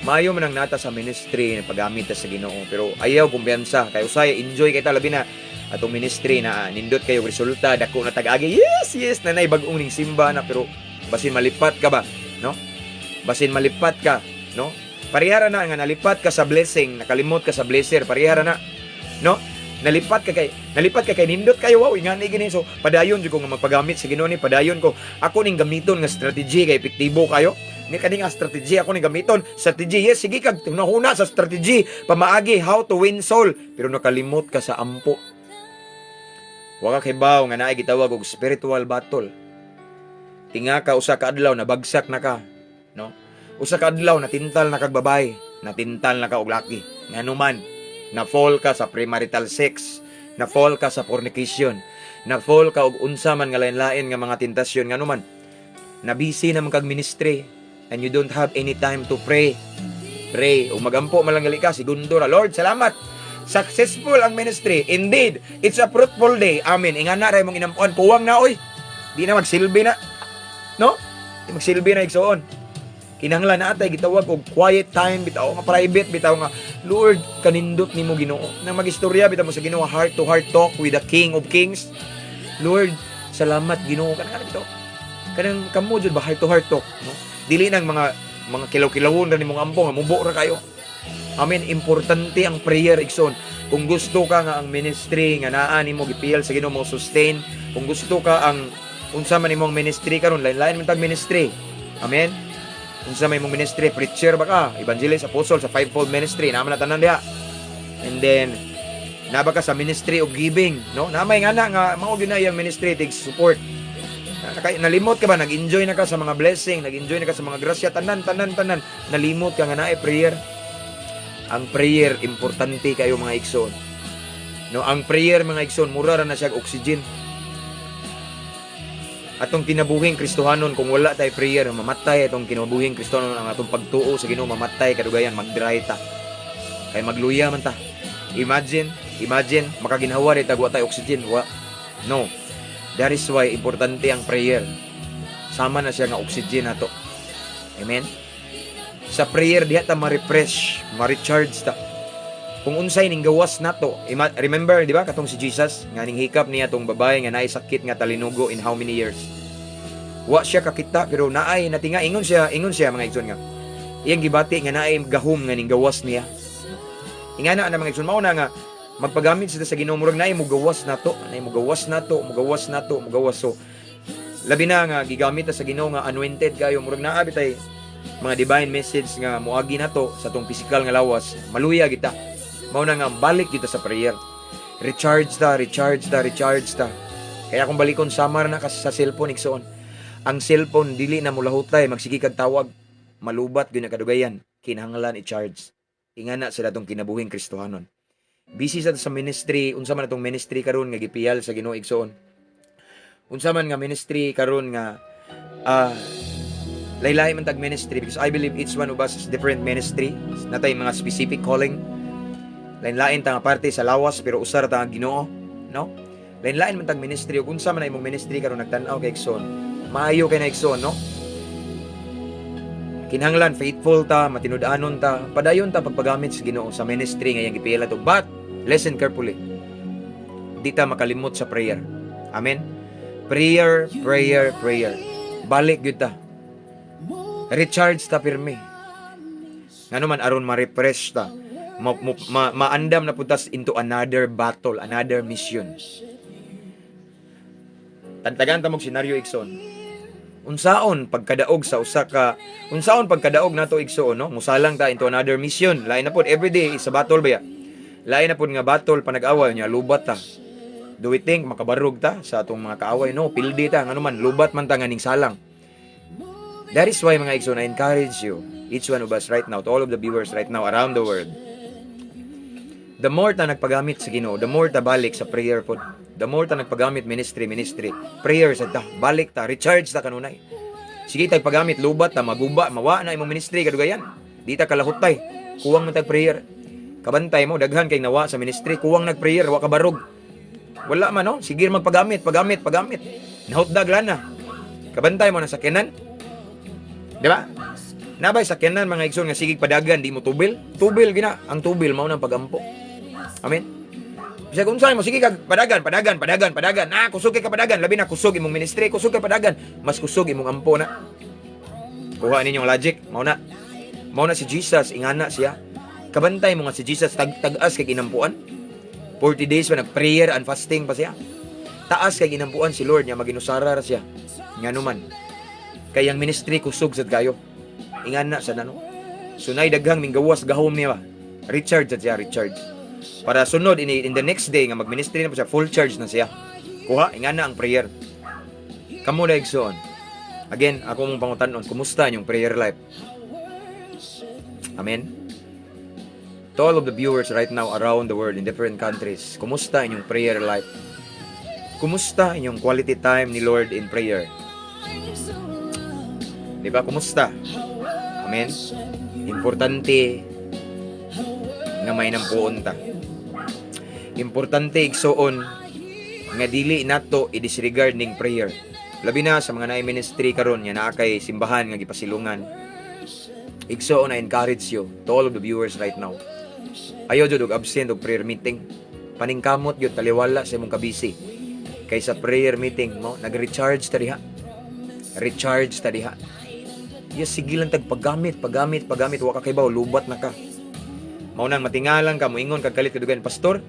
Maayo man ang nata sa ministry na paggamit ta sa Ginoo, pero ayaw kumpiyansa kay usay enjoy kay ta, labi na atong ministry na nindot kayo resulta, dako na tag-agi, yes, nanay bag-ong ning simba na, pero basin malipat ka ba, no? Basin malipat ka, no? Parehara na nga nalipat ka sa blessing, nakalimot ka sa blesser. Parehara na, no? Nalipat ka kay nindot kayo, wow, ingani gini, so padayon jud ko nga magpagamit sa Ginoo ni, padayon ko, ako ning gamiton nga strategy kay epektibo kayo ni kani nga strategy, ako ning gamiton strategy. Yes, sige kag hunahuna sa strategy pamaagi how to win soul, pero nakalimot ka sa ampo. Wa ka kibaw nga naay gitawag og spiritual battle. Tinga ka usa ka adlaw nabagsak na ka, no? Usa ka adlaw natintal na kag babae, natintal na ka og laki. Ngano man, na fall ka sa premarital sex, na fall ka sa fornication, na fall ka og unsa man nga lain-lain nga mga tentasyon. Ngano man, na busy naman kag ministry and you don't have any time to pray. Pray. O magampo man lang gali ka, segundo ra. "Lord, salamat. Successful ang ministry. Indeed, it's a fruitful day. Amen." Ingana ra imong inampuan. Kuwang na oy. Di na magsilbi na. No? Di magsilbi na, igsoon. Kinahanglan na atay gitawag og quiet time bitaw nga private bitaw nga, "Lord, kanindot nimo Ginoo." Nang magistorya bitaw mo sa Ginoo, heart to heart talk with the King of Kings. "Lord, salamat Ginoo." Kanang bitaw. Kanang kamo jud ba, heart to heart talk, no? Dili nang mga kilaw-kilawon ra nimong ampo nga mubo ra kayo. Amen. Importante ang prayer, igsoon. Kung gusto ka nga ang ministry nga naa nimo gipiyal sa Ginoo mo sustain, kung gusto ka ang unsa man imong ministry karon, lain-lain man tag ministry. Amen. Unsa may imong ministry, preacher ba ka, evangelist, apostle, sa fivefold ministry, naa man na tanan diha. And then Naa ba ka sa ministry of giving, no? Namay nga na nga mao gyud na iyang ministry, tig support. Nalimot ka ba, nag-enjoy na ka sa mga blessing, nag-enjoy na ka sa mga grasya, tanan tanan tanan, nalimot ka nga naay prayer. Ang prayer, importante kayo, mga igsoon. No, ang prayer, mga igsoon, mura ra na siya og oxygen. Atong kinabuhing Kristohanon, kung wala tay prayer, mamatay atong kinabuhing Kristohanon. Ang atong pagtuo sa Ginoo mamatay kadugayan, mag-dry ta. Kay magluya man ta. Imagine, imagine makaginhawa di tag wa tay oxygen, wa. No. That is why importante ang prayer. Sama na siya nga oxygen nato. Amen. Sa prayer diha ta ma-refresh, ma-recharge ta. Kung unsay ning gawas nato, remember, di ba, katong si Jesus nga ning hikap niya tong babae nga naay sakit nga talinugo in how many years. Wa siya kakita pero naay natinga, ingon siya, mga igsoon, nga iyang gibati nga naay gahom nga ning gawas niya. Ingana na, mga igsoon, mao na nga magpagamit sila sa Ginoo, murag naay mugawas nato, naay mugawas nato, mugawas nato, mugawas. So labi na nga gigamit ta sa Ginoo nga anointed kayo, murag naa bitay mga divine message nga moagi nato sa atong physical nga lawas, maluya kita. Mao na nga balik kita sa prayer. Recharge ta, recharge ta, recharge ta. Kaya kung balikon, samar na kasi sa cellphone, igsoon. Ang cellphone dili na mulahutay, magsige kag tawag, malubat gyud na kadugayan, kinahanglan i-charge. Ingana sa atong kinabuhing Kristohanon. Busy sa ministry, unsa man atong ministry karon nga gipiyal sa Ginoo, igsoon. Unsa man nga ministry karon nga laylahi man tag ministry, because I believe each one of us is different ministry. Natay mga specific calling. Lain-lain ta nga parte sa lawas pero usa ra ta nga Ginoo, no? Lain-lain man tag ministry ug unsa man ang imong ministry karon nagtan-aw kay, igsoon. Maayo kay na, igsoon, no? Kinahanglan faithful ta, matinud-anon ta, padayon ta pagpagamit sa Ginoo sa ministry nga iyang gipila to. But listen carefully. Di ta makalimot sa prayer. Amen. Prayer, prayer, prayer. Balik gyud ta. Recharge ta pirmi. Ngano man, aron ma-refresh ta. Maandam na pud tas into another battle, another mission. Tantagan ta mog senaryo, igsoon. Unsaon pagkadaog sa usa ka unsaon pagkadaog nato, igsoon, no? Musalang ta into another mission. Lain na pod everyday sa battle ba ya? Lain na pod nga battle, panag-away nya, lubat ta. Do we think makabarog ta sa atong mga kaaway? No, pildi ta, ngano man, lubat man ta nga ning salang. That is why, mga igsoon, I encourage you, each one of us right now, to all of the viewers right now around the world, the more ta nagpagamit sa Ginoo, the more ta balik sa prayer pod. The more ta nagpagamit ministry, ministry, prayer sa ta, balik ta, recharge ta kanunay. Sige tag pagamit, lubat ta, maguba, mawa na imong ministry kadugayan. Di ta kalahutay. Kuwang man tag prayer. Kabantay mo, daghan kay nawa sa ministry, kuwang nag-prayer, wa kabarog. Wala man, no? Sige magpagamit, pagamit, pagamit. Nahutdag na. Kabantay mo na sakyanan. Di ba? Nabay sakyanan, mga igsoon, nga sige padagan, di mo tubil. Tubil gina. Ang tubil mao nang pagampo. Amen. Bisag unsa mo sige kag padagan, padagan, padagan, padagan. Na kusog kay ka padagan, labi na kusog imong ministry, kusog kay padagan, mas kusog imong ampo na. Kuha ninyong logic, mao na. Mao na si Jesus, ingana siya. Kabantay mo nga si Jesus tag tag-as kay ginampuan. 40 days pa nag-prayer and fasting pa siya. Taas kay ginampuan si Lord niya, maginusara ra siya. Ngano man? Kay ang ministry kusog sad kayo. Ingana sa nano. Sunay daghang minggawas gahom niya ba. Recharge sad siya, recharge. Para sunod in the next day nga mag-ministry na po siya, full charge na siya. Kuha, ingana ang prayer. Kamo na, igsoon. Again, ako mong pangutan-on, kumusta inyong prayer life? Amen. To all of the viewers right now around the world in different countries, kumusta inyong prayer life? Kumusta inyong quality time ni Lord in prayer? Di ba? Kumusta? Amen? Importante nga may nampuon ta. Importante, igsoon, nga dili nato i-disregard ning prayer. Labi na sa mga naay ministry karon nga naa kay simbahan nga gipasilungan. Igsoon, I encourage you, to all of the viewers right now. Ayaw jud og absent og prayer meeting. Paningkamot gyud taliwala sa imong kabisi. Kay sa prayer meeting mo, nag-recharge ta diha. Recharge ta diha. Yes, sige lang tag paggamit, paggamit, paggamit, wa ka kaybaw, lubat na ka. Mao nang matingalang ka, moingon kag kalit kadugayan, "Pastor,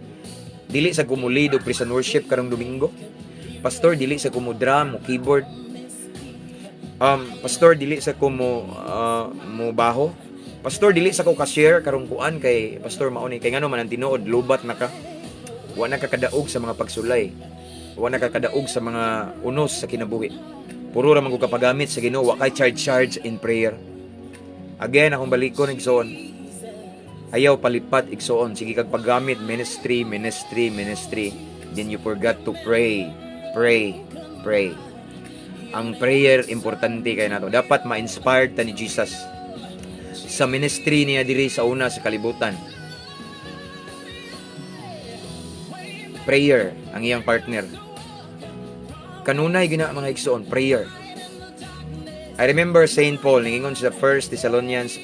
dili sa ko mo-lead og praise and worship karong Domingo. Pastor, dili sa ko mo-drum, mo keyboard. Pastor, dili sa ko mo baho. Pastor, dili sa ko cashier karong kuan kay pastor mao ni." Kay ngano man, ang tinuod, lubat na ka. Wa na ka kadaog sa mga pagsulay. Wa na ka kadaog sa mga unos sa kinabuhi. Puro ra man ka pagamit sa Ginoo, wa kay charge charge in prayer. Again, akong balikon, igsoon. Ayaw palipat, igsoon. Sige kag paggamit, ministry, ministry, ministry. Then you forgot to pray, pray, pray. Ang prayer, importante kay nato. Dapat ma-inspired ta ni Jesus sa ministry niya diri sa una sa kalibutan. Prayer ang iyang partner. Kanunay gina, mga igsoon, prayer. I remember Saint Paul ningingon sa 1 Thessalonians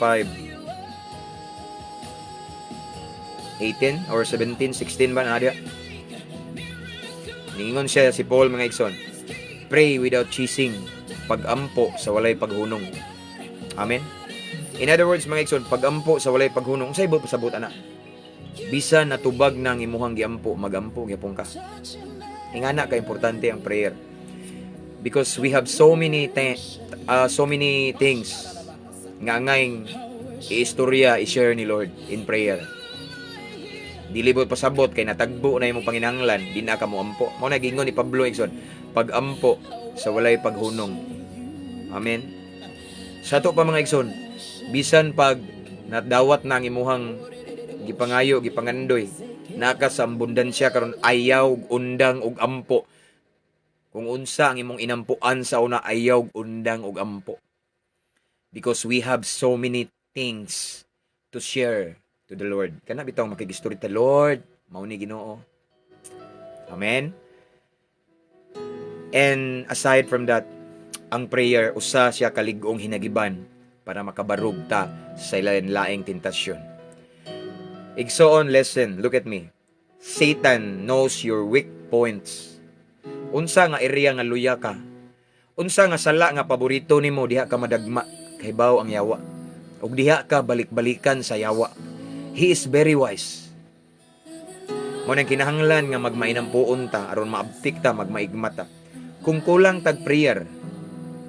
5:18 or 17, 16 ba na dia? Ningingon siya si Paul, mga igsoon, "Pray without ceasing," pagampo sa walay paghunong. Amen. In other words, mga igsoon, pagampo sa walay paghunong, unsay buot pasabot ana? Bisan natubag na ang imuhang giampo, magampo gyapon ka. Ingana ka importante ang prayer. Because we have so many things nga angayng iistorya, i-share ni Lord in prayer. Dili buot pasabot kay natagbo na imong panginahanglan, di na ka moampo. Mao na gingon ni Pablo, igsoon, pagampo sa walay paghunong. Amen. Sa ato pa, mga igsoon, bisan pag nadawat na ang imuhang gipangayo, gipangandoy, naka sa abundansya karon, ayaw og undang og ampo. Kung unsa ang imong inampuan sa una, ayaw og undang og ampo. Because we have so many things to share to the Lord. Kana bitaw makigistorya ta, "Lord, mao ni Ginoo." Amen. And aside from that, ang prayer usa siya kalig-ong hinagiban para makabarog ta sa lain-laing tentasyon. Igsoon, listen, look at me. Satan knows your weak points. Unsa nga area nga luya ka? Unsa nga sala nga paborito nimo, diha ka madagma, kahibaw ang yawa. Ug diha ka balik-balikan sa yawa. He is very wise. Mao nang kinahanglan nga magmainampuon ta aron maabtik ta, magmaigma ta. Kung kulang tag prayer,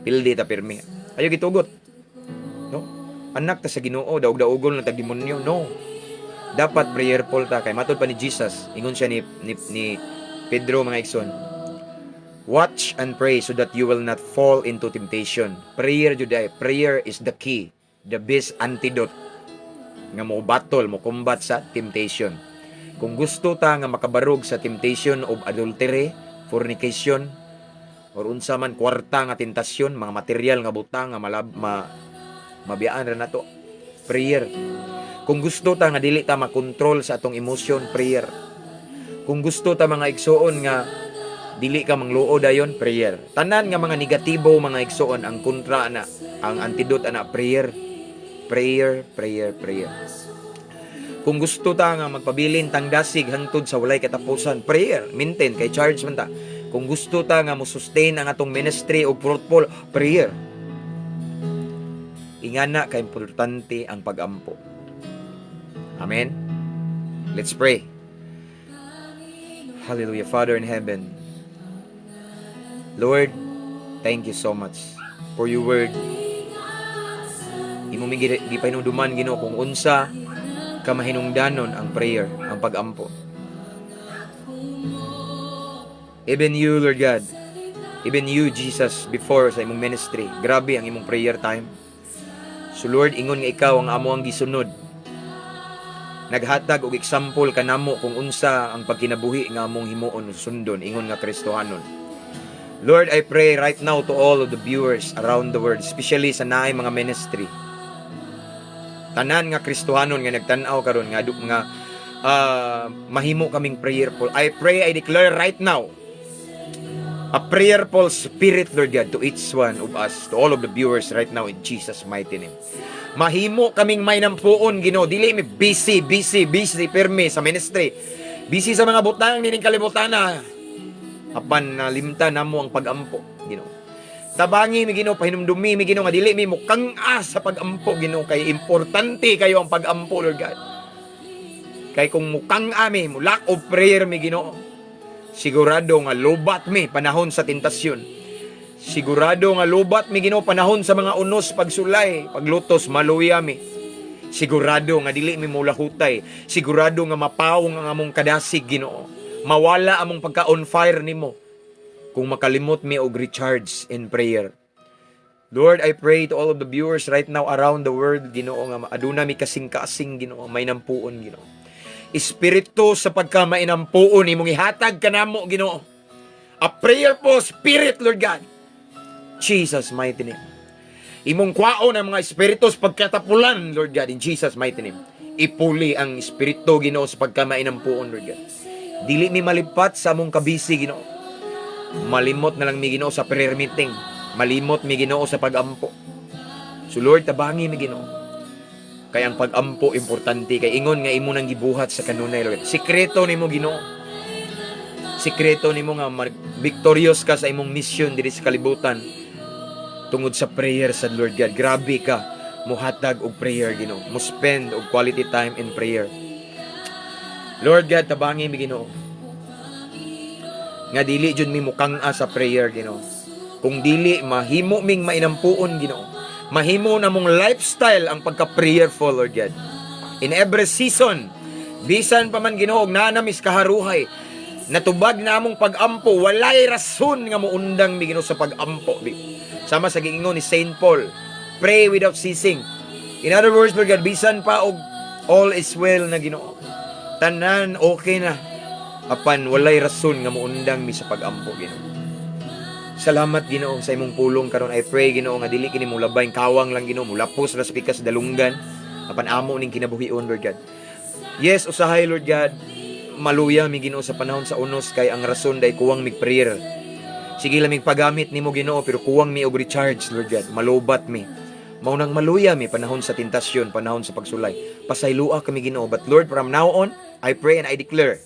pildi ta pirmi. Ayo gitugot. No? Anak ta sa Ginoo, daog-daogon lang tag demonyo. No. Dapat prayerful ta kay matod pa ni Jesus, ingon siya ni Pedro, mga igsoon. "Watch and pray so that you will not fall into temptation." Prayer jud ay, prayer is the key, the best antidote nga mo battle, mo combat sa temptation. Kung gusto ta nga makabarog sa temptation of adultery, fornication, or unsa man kwarta nga tentasyon, mga material nga butang nga malab, mabiyaan ra nato. Prayer. Kung gusto ta nga dili ta makontrol sa atong emosyon, prayer. Kung gusto ta, mga igsoon, nga dili ka mangluo dayon, prayer. Tanan nga mga negatibo, mga igsoon, ang kontra ana, ang antidote ana, prayer. Prayer, prayer, prayer. Kung gusto ta nga magpabilin tang dasig hangtod sa walay katapusan, prayer, maintain kay charge man ta. Kung gusto ta nga mo sustain ang atong ministry og fruitful, prayer. Ingana ka importante ang pagampo. Amen. Let's pray. Hallelujah. Father in heaven, Lord, thank you so much for your word. Imo mi gipahinumduman, Ginoo, kung unsa ka mahinungdanon ang prayer, ang pagampo. Even you, Lord God, even you, Jesus, before sa imong ministry, grabe ang imong prayer time. So Lord, ingon nga ikaw ang amo ang gisunod. Naghatag og example kanamo kung unsa ang pagkinabuhi nga among himuon sundon ingon nga Kristohanon. Lord, I pray right now to all of the viewers around the world, especially sa naay mga ministry. Tanan nga Kristohanon nga nagtan-aw karon nga mahimo kaming prayerful. I pray, I declare right now a prayerful spirit, Lord God, to each one of us, to all of the viewers right now in Jesus' mighty name. Mahimo kaming may nampuon, Ginoo. Dili mi busy, busy, busy pirmi sa ministry. Busy sa mga butang nining kalibutan na. Apan nalimtan namo ang pagampo, Ginoo. Tabangi mi, Ginoo, pahinumdumi mi, Ginoo, nga dili mi mukang-a sa pagampo, Ginoo, kay importante kayo ang pagampo, Lord God. Kay kung mukang-a mi, mo lack of prayer mi, Ginoo, sigurado nga lobat mi panahon sa tentasyon. Sigurado nga lobat mi, Ginoo, panahon sa mga unos, pagsulay, paglutos, maluya mi. Sigurado nga dili mi mulahutay. Sigurado nga mapawong ang among kadasig, Ginoo. Mawala among pagka on fire nimo kung makalimot mi og recharge in prayer. Lord, I pray to all of the viewers right now around the world, Ginoo, nga aduna mi kasing-kasing, Ginoo, mainampuon, Ginoo. Espiritu sa pagkamainampuon imong ihatag kanamo, Ginoo. A prayerful spirit, Lord God. Jesus' mighty name. Imong kwaon ang mga espiritu sa pagkatapulan, Lord God, in Jesus' mighty name. Ipuli ang espiritu, Ginoo, sa pagkamainampuon, Lord God. Dili mi malipat sa among kabisi, Ginoo. Malimot na lang mi, Ginoo, sa prayer meeting. Malimot mi, Ginoo, sa pagampo. So Lord, tabangi mi, Ginoo. Kay ang pagampo importante kay ingon nga imo nang gibuhat sa kanunay, Lord. Sikreto nimo, Ginoo. Sikreto nimo nga victorious ka sa imong mission diri sa kalibutan tungod sa prayer sa Lord God. Grabe ka muhatag og prayer, Ginoo. Mo spend og quality time in prayer. Lord God, tabangi mi, Ginoo. Nga dili jud mi mukang-a sa prayer, Ginoo. Kung dili mahimo ming mainampuon, Ginoo. Mahimo na mong lifestyle ang pagka-prayerful, Lord God. In every season, bisan pa man, Ginoo, og naa na mi's kaharuhay, natubag na among pag-ampo, walay rason nga muundang mi, Ginoo, sa pag-ampo. Sama sa giingon ni Saint Paul, "Pray without ceasing." In other words, Lord God, bisan pa og all is well na, Ginoo. Tanan okay na. Apan walay rason nga muundang mi sa pag-ampo, Ginoo. Salamat, Ginoo, sa imong pulong karon. I pray, Ginoo, nga dili kini mulabay kawang lang, Ginoo, mulapos ra sa pikas dalunggan apan amo ning kinabuhion, Lord God. Yes, usahay, Lord God, maluya mi, Ginoo, sa panahon sa unos kay ang rason day kuwang mig prayer. Sige lang mig pagamit nimo, Ginoo, pero kuwang mi og recharge, Lord God. Malobat mi. Mao nang maluya mi panahon sa tentasyon, panahon sa pagsulay. Pasayloa kami, Ginoo. But Lord, from now on, I pray and I declare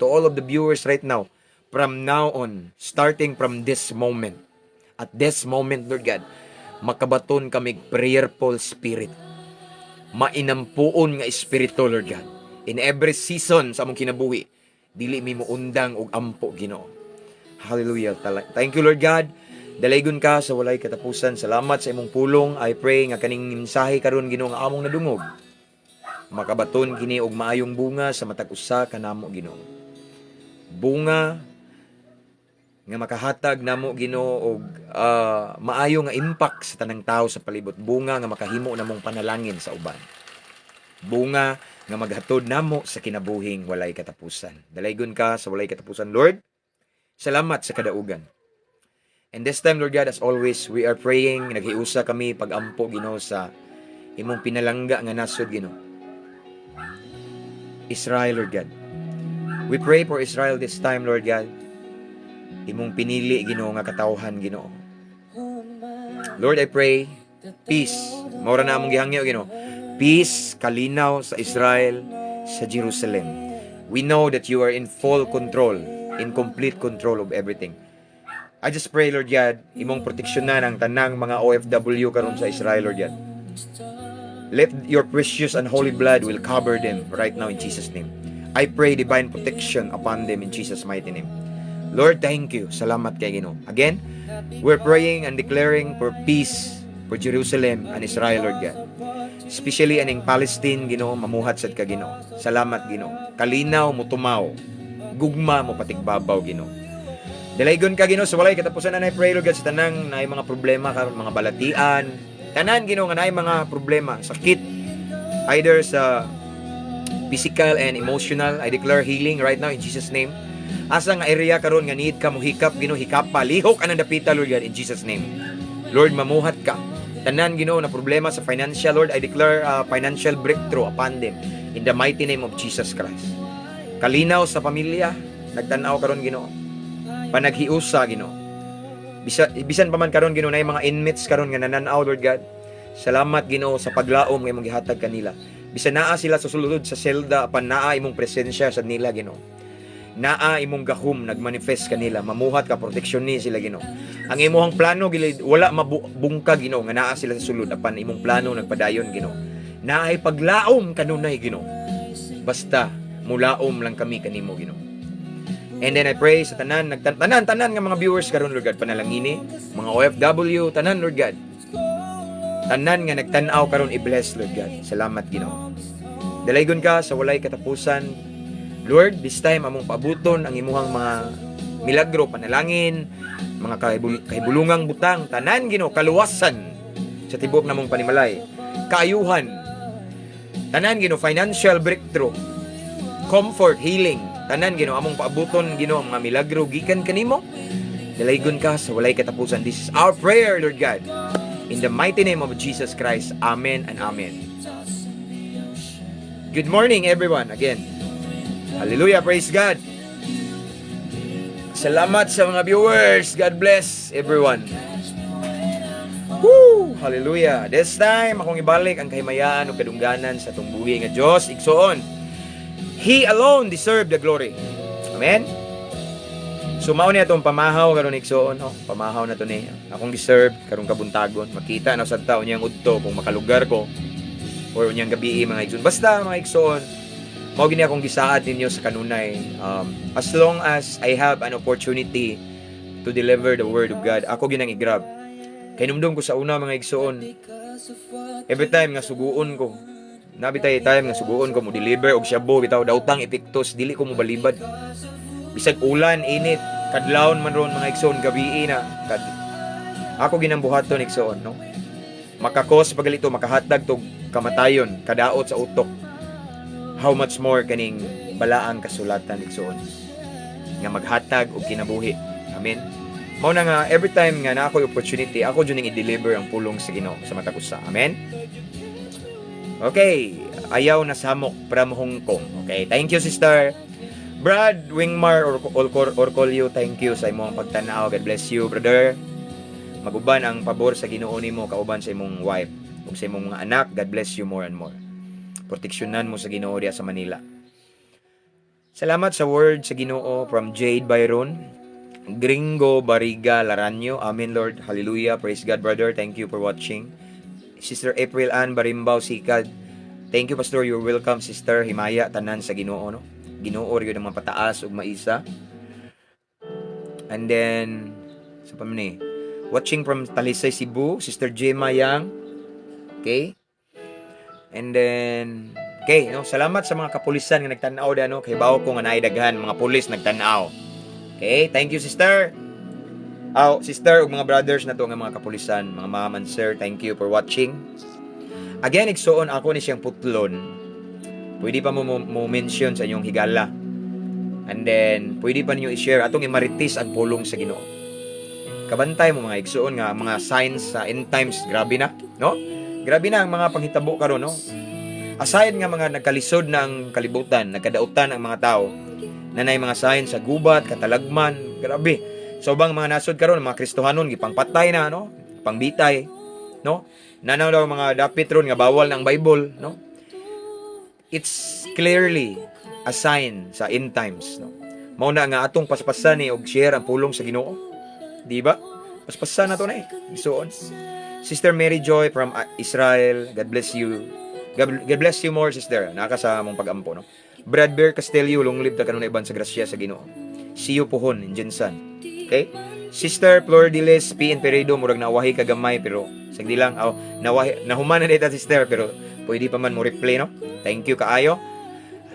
to all of the viewers right now, from now on, starting from this moment, at this moment, Lord God, makabaton kami prayerful spirit. Mainampuon nga espiritu, Lord God. In every season sa among kinabuhi, dili mi muundang og ampo, Ginoo. Hallelujah. Thank you, Lord God. Dalaygon ka sa walay katapusan. Salamat sa imong pulong. I pray nga kaning mensahe karon, Ginoo, nga among nadungog, makabaton kini og maayong bunga sa matag usa kanamo, Ginoo. Bunga nga makahatag namo, Ginoo, og maayo nga impact sa tanang tao sa palibot. Bunga nga makahimo namong panalangin sa uban. Bunga nga maghatod namo sa kinabuhing walay katapusan. Dalaygon ka sa walay katapusan, Lord. Salamat sa kadaugan. And this time, Lord God, as always, we are praying, naghiusa kami pagampo, Ginoo, sa imong pinalangga nga nasod, Ginoo. Israel, Lord God. We pray for Israel this time, Lord God. Imong pinili, Ginoo, nga katawhan, Ginoo. Lord, I pray, peace. Mao ra na among gihangyo, Ginoo. Peace, kalinaw sa Israel, sa Jerusalem. We know that you are in full control, in complete control of everything. I just pray, Lord God, imong proteksyonan ang tanang mga OFW karon sa Israel, Lord God. Let your precious and holy blood will cover them right now in Jesus' name. I pray divine protection upon them in Jesus' mighty name. Lord, thank you. Salamat kay Ginoo. Again, we're praying and declaring for peace for Jerusalem and Israel, Lord God. Especially aning Palestine, Ginoo, mamuhat sad ka, Ginoo. Salamat, Ginoo. Kalinaw mo tumaw. Gugma mo patigbabaw, Ginoo. Dalaygon ka, Ginoo, sa walay katapusan. And I pray, Lord God, sa tanang naay mga problema karon, mga balatian. Tanan, Ginoo, nga naay mga problema, sakit either sa physical and emotional. I declare healing right now in Jesus' name. Asa nga area karon nga need ka mo hikap, Ginoo, hikapa, lihok anang dapita, Lord God, in Jesus' name. Lord, mamuhat ka. Tanan, Ginoo, na problema sa financial, Lord, I declare financial breakthrough upon them in the mighty name of Jesus Christ. Kalinaw sa pamilya, nagtan-aw karon, Ginoo. Panaghiusa, Ginoo. Bisan pa man karon, Ginoo, na mga inmates karon nga nananaw, Lord God. Salamat, Ginoo, sa paglaom nga imong gihatag kanila. Bisan naa sila sa sulod sa selda, apan naa imong presensya sa nila, Ginoo. Naa imong gahom nagmanifest kanila, mamuhat ka, proteksyon ni sila, Ginoo. Ang imong plano gili wala mabungkag, Ginoo, nga naa sila sa sulod apan imong plano nagpadayon, Ginoo. Naay paglaom kanunay, Ginoo. Basta mulaom lang kami kanimo, Ginoo. And then I pray sa tanan nagtan tanan tanan nga mga viewers karon, Lord God, panalangini, mga OFW, tanan, Lord God. Tanan nga nagtan-aw karon, i-bless, Lord God. Salamat, Ginoo. Dalaygon ka sa walay katapusan. Lord, this time among paabuton ang imuhang mga milagro, panalangin, mga kahibulungang butang, tanan, Ginoo, kaluwasan sa tibuok namong panimalay, kaayuhan, tanan, Ginoo, financial breakthrough, comfort, healing, tanan, Ginoo, among paabuton, Ginoo, ang mga milagro gikan kanimo. Dalaygon ka sa walay katapusan. This is our prayer, Lord God. In the mighty name of Jesus Christ. Amen and amen. Good morning, everyone. Again. Hallelujah. Praise God. Salamat sa mga viewers. God bless everyone. Woo! Hallelujah. This time, akong ibalik ang kahimayaan ug kadungganan sa atong buhi nga Dios. Igsoon. He alone deserve the glory. Amen? So mao ni atong pamahaw karon, igsoon, no? Pamahaw na to ni. Akong deserve karong kabuntagon. Makita na sad ta unyang udto kung makalugar ko or unyang gabi, mga igsoon. Basta, mga igsoon, mao gini akong gisaad ninyo sa kanunay. As long as I have an opportunity to deliver the word of God, ako ginang i-grab. Kay numdum ko sa una, mga igsoon, every time nga suguon ko, nabi tay time nga suguon ko mo deliver og shabu bitaw, daotang epektos, dili ko mo balibad. Bisag ulan, init, kadlawon man ron, mga igsoon, gabii na. Ako ginang buhaton, igsoon, no? Makakos pagalito, makahatag tog kamatayon, kadaot sa utok. How much more kaning balaang kasulatan, igsoon, nga maghatag og kinabuhi. Amen. Mao na nga every time nga naa ako'y opportunity, ako jud ning i-deliver ang pulong sa Ginoo sa matag usa. Amen. Okay, ayaw na samok from Hong Kong. Okay, thank you, sister. Brad Wingmar or Orcolio, thank you sa imong pagtanaw. God bless you, brother. Maguban ang pabor sa Ginoo nimo kauban sa imong wife ug sa imong mga anak. God bless you more and more. Proteksyonan mo sa Ginoo diya sa Manila. Salamat sa word sa Ginoo from Jade Byron. Gringo Bariga Laranyo. Amen, Lord. Hallelujah. Praise God, brother. Thank you for watching. Sister April Ann Barimbao Sikad. Thank you, Pastor. You're welcome, Sister. Himaya tanan sa Ginoo, no? Ginoo gyud ang mga pataas ug maisa. And then sa pa man ni? Watching from Talisay, Cebu, Sister Gemma Yang. Okay? And then okay, no, salamat sa mga kapulisan nga nagtan-aw da, no, kay bawo ko nga naay daghan mga pulis nagtan-aw. Okay, thank you, sister. Aw, sister ug mga brothers na to nga mga kapulisan, mga ma'am and sir, thank you for watching. Again, igsuon, ako ni siyang putlon. Pwede pa mo mention sa inyong higala. And then, pwede pa ninyo i-share atong imaritis ang pulong sa Ginoo. Kabantay mo, mga igsuon, nga mga signs sa end times, grabe na, no? Grabe na ang mga panghitabo karon, no? Aside nga mga nagkalisod na ang kalibutan, nagkadautan ang mga tao, nanay mga signs sa gubat, katalagman, grabe. Sa ubang mga nasod karon, mga Kristohanon gipangpatay na, no? Pangbitay, no? Nanaw daw mga dapit ron nga bawal ng Bible, no? It's clearly a sign sa end times, no? Mao na nga atong paspasan ni og share ang pulong sa Ginoo. Di ba? Paspasan na to na eh. Igsuon. Sister Mary Joy from Israel, God bless you. God bless you more, sister. Naka sa among pag-ampo, no? Brad Bear Castillo, long live ta kanunay sa grasya sa Ginoo. See you pohon in GenSan. Okay? Sister Flor Diles P. N. Peredo, murag nawahi ka gamay pero sagdi lang. Aw, nawahi, nahuman na data, sister, pero pwede pa man mo replay, no? Thank you kaayo.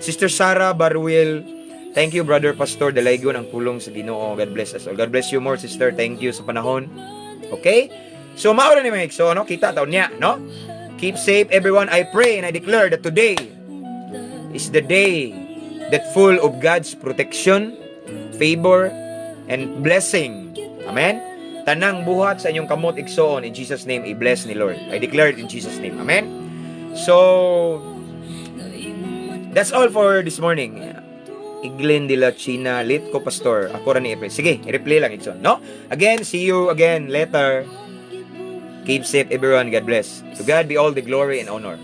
Sister Sarah Baruel, thank you, brother pastor, dalaygon ang pulong sa Ginoo. God bless us all. God bless you more, sister. Thank you sa panahon. Okay? So mao ra ni, mga igsoon, no? Kita taon niya, no? Keep safe, everyone. I pray and I declare that today is the day that full of God's protection, favor, and blessing. Amen? Tanang buhat sa inyong kamot, igsoon, in Jesus' name, i-bless ni Lord. I declare it in Jesus' name. Amen? So, that's all for this morning. Iglin de la China, late ko, pastor. Ako ra ni April. Sige, i-replay lang, igsoon. No? Again, see you again later. Keep safe, everyone. God bless. To God be all the glory and honor.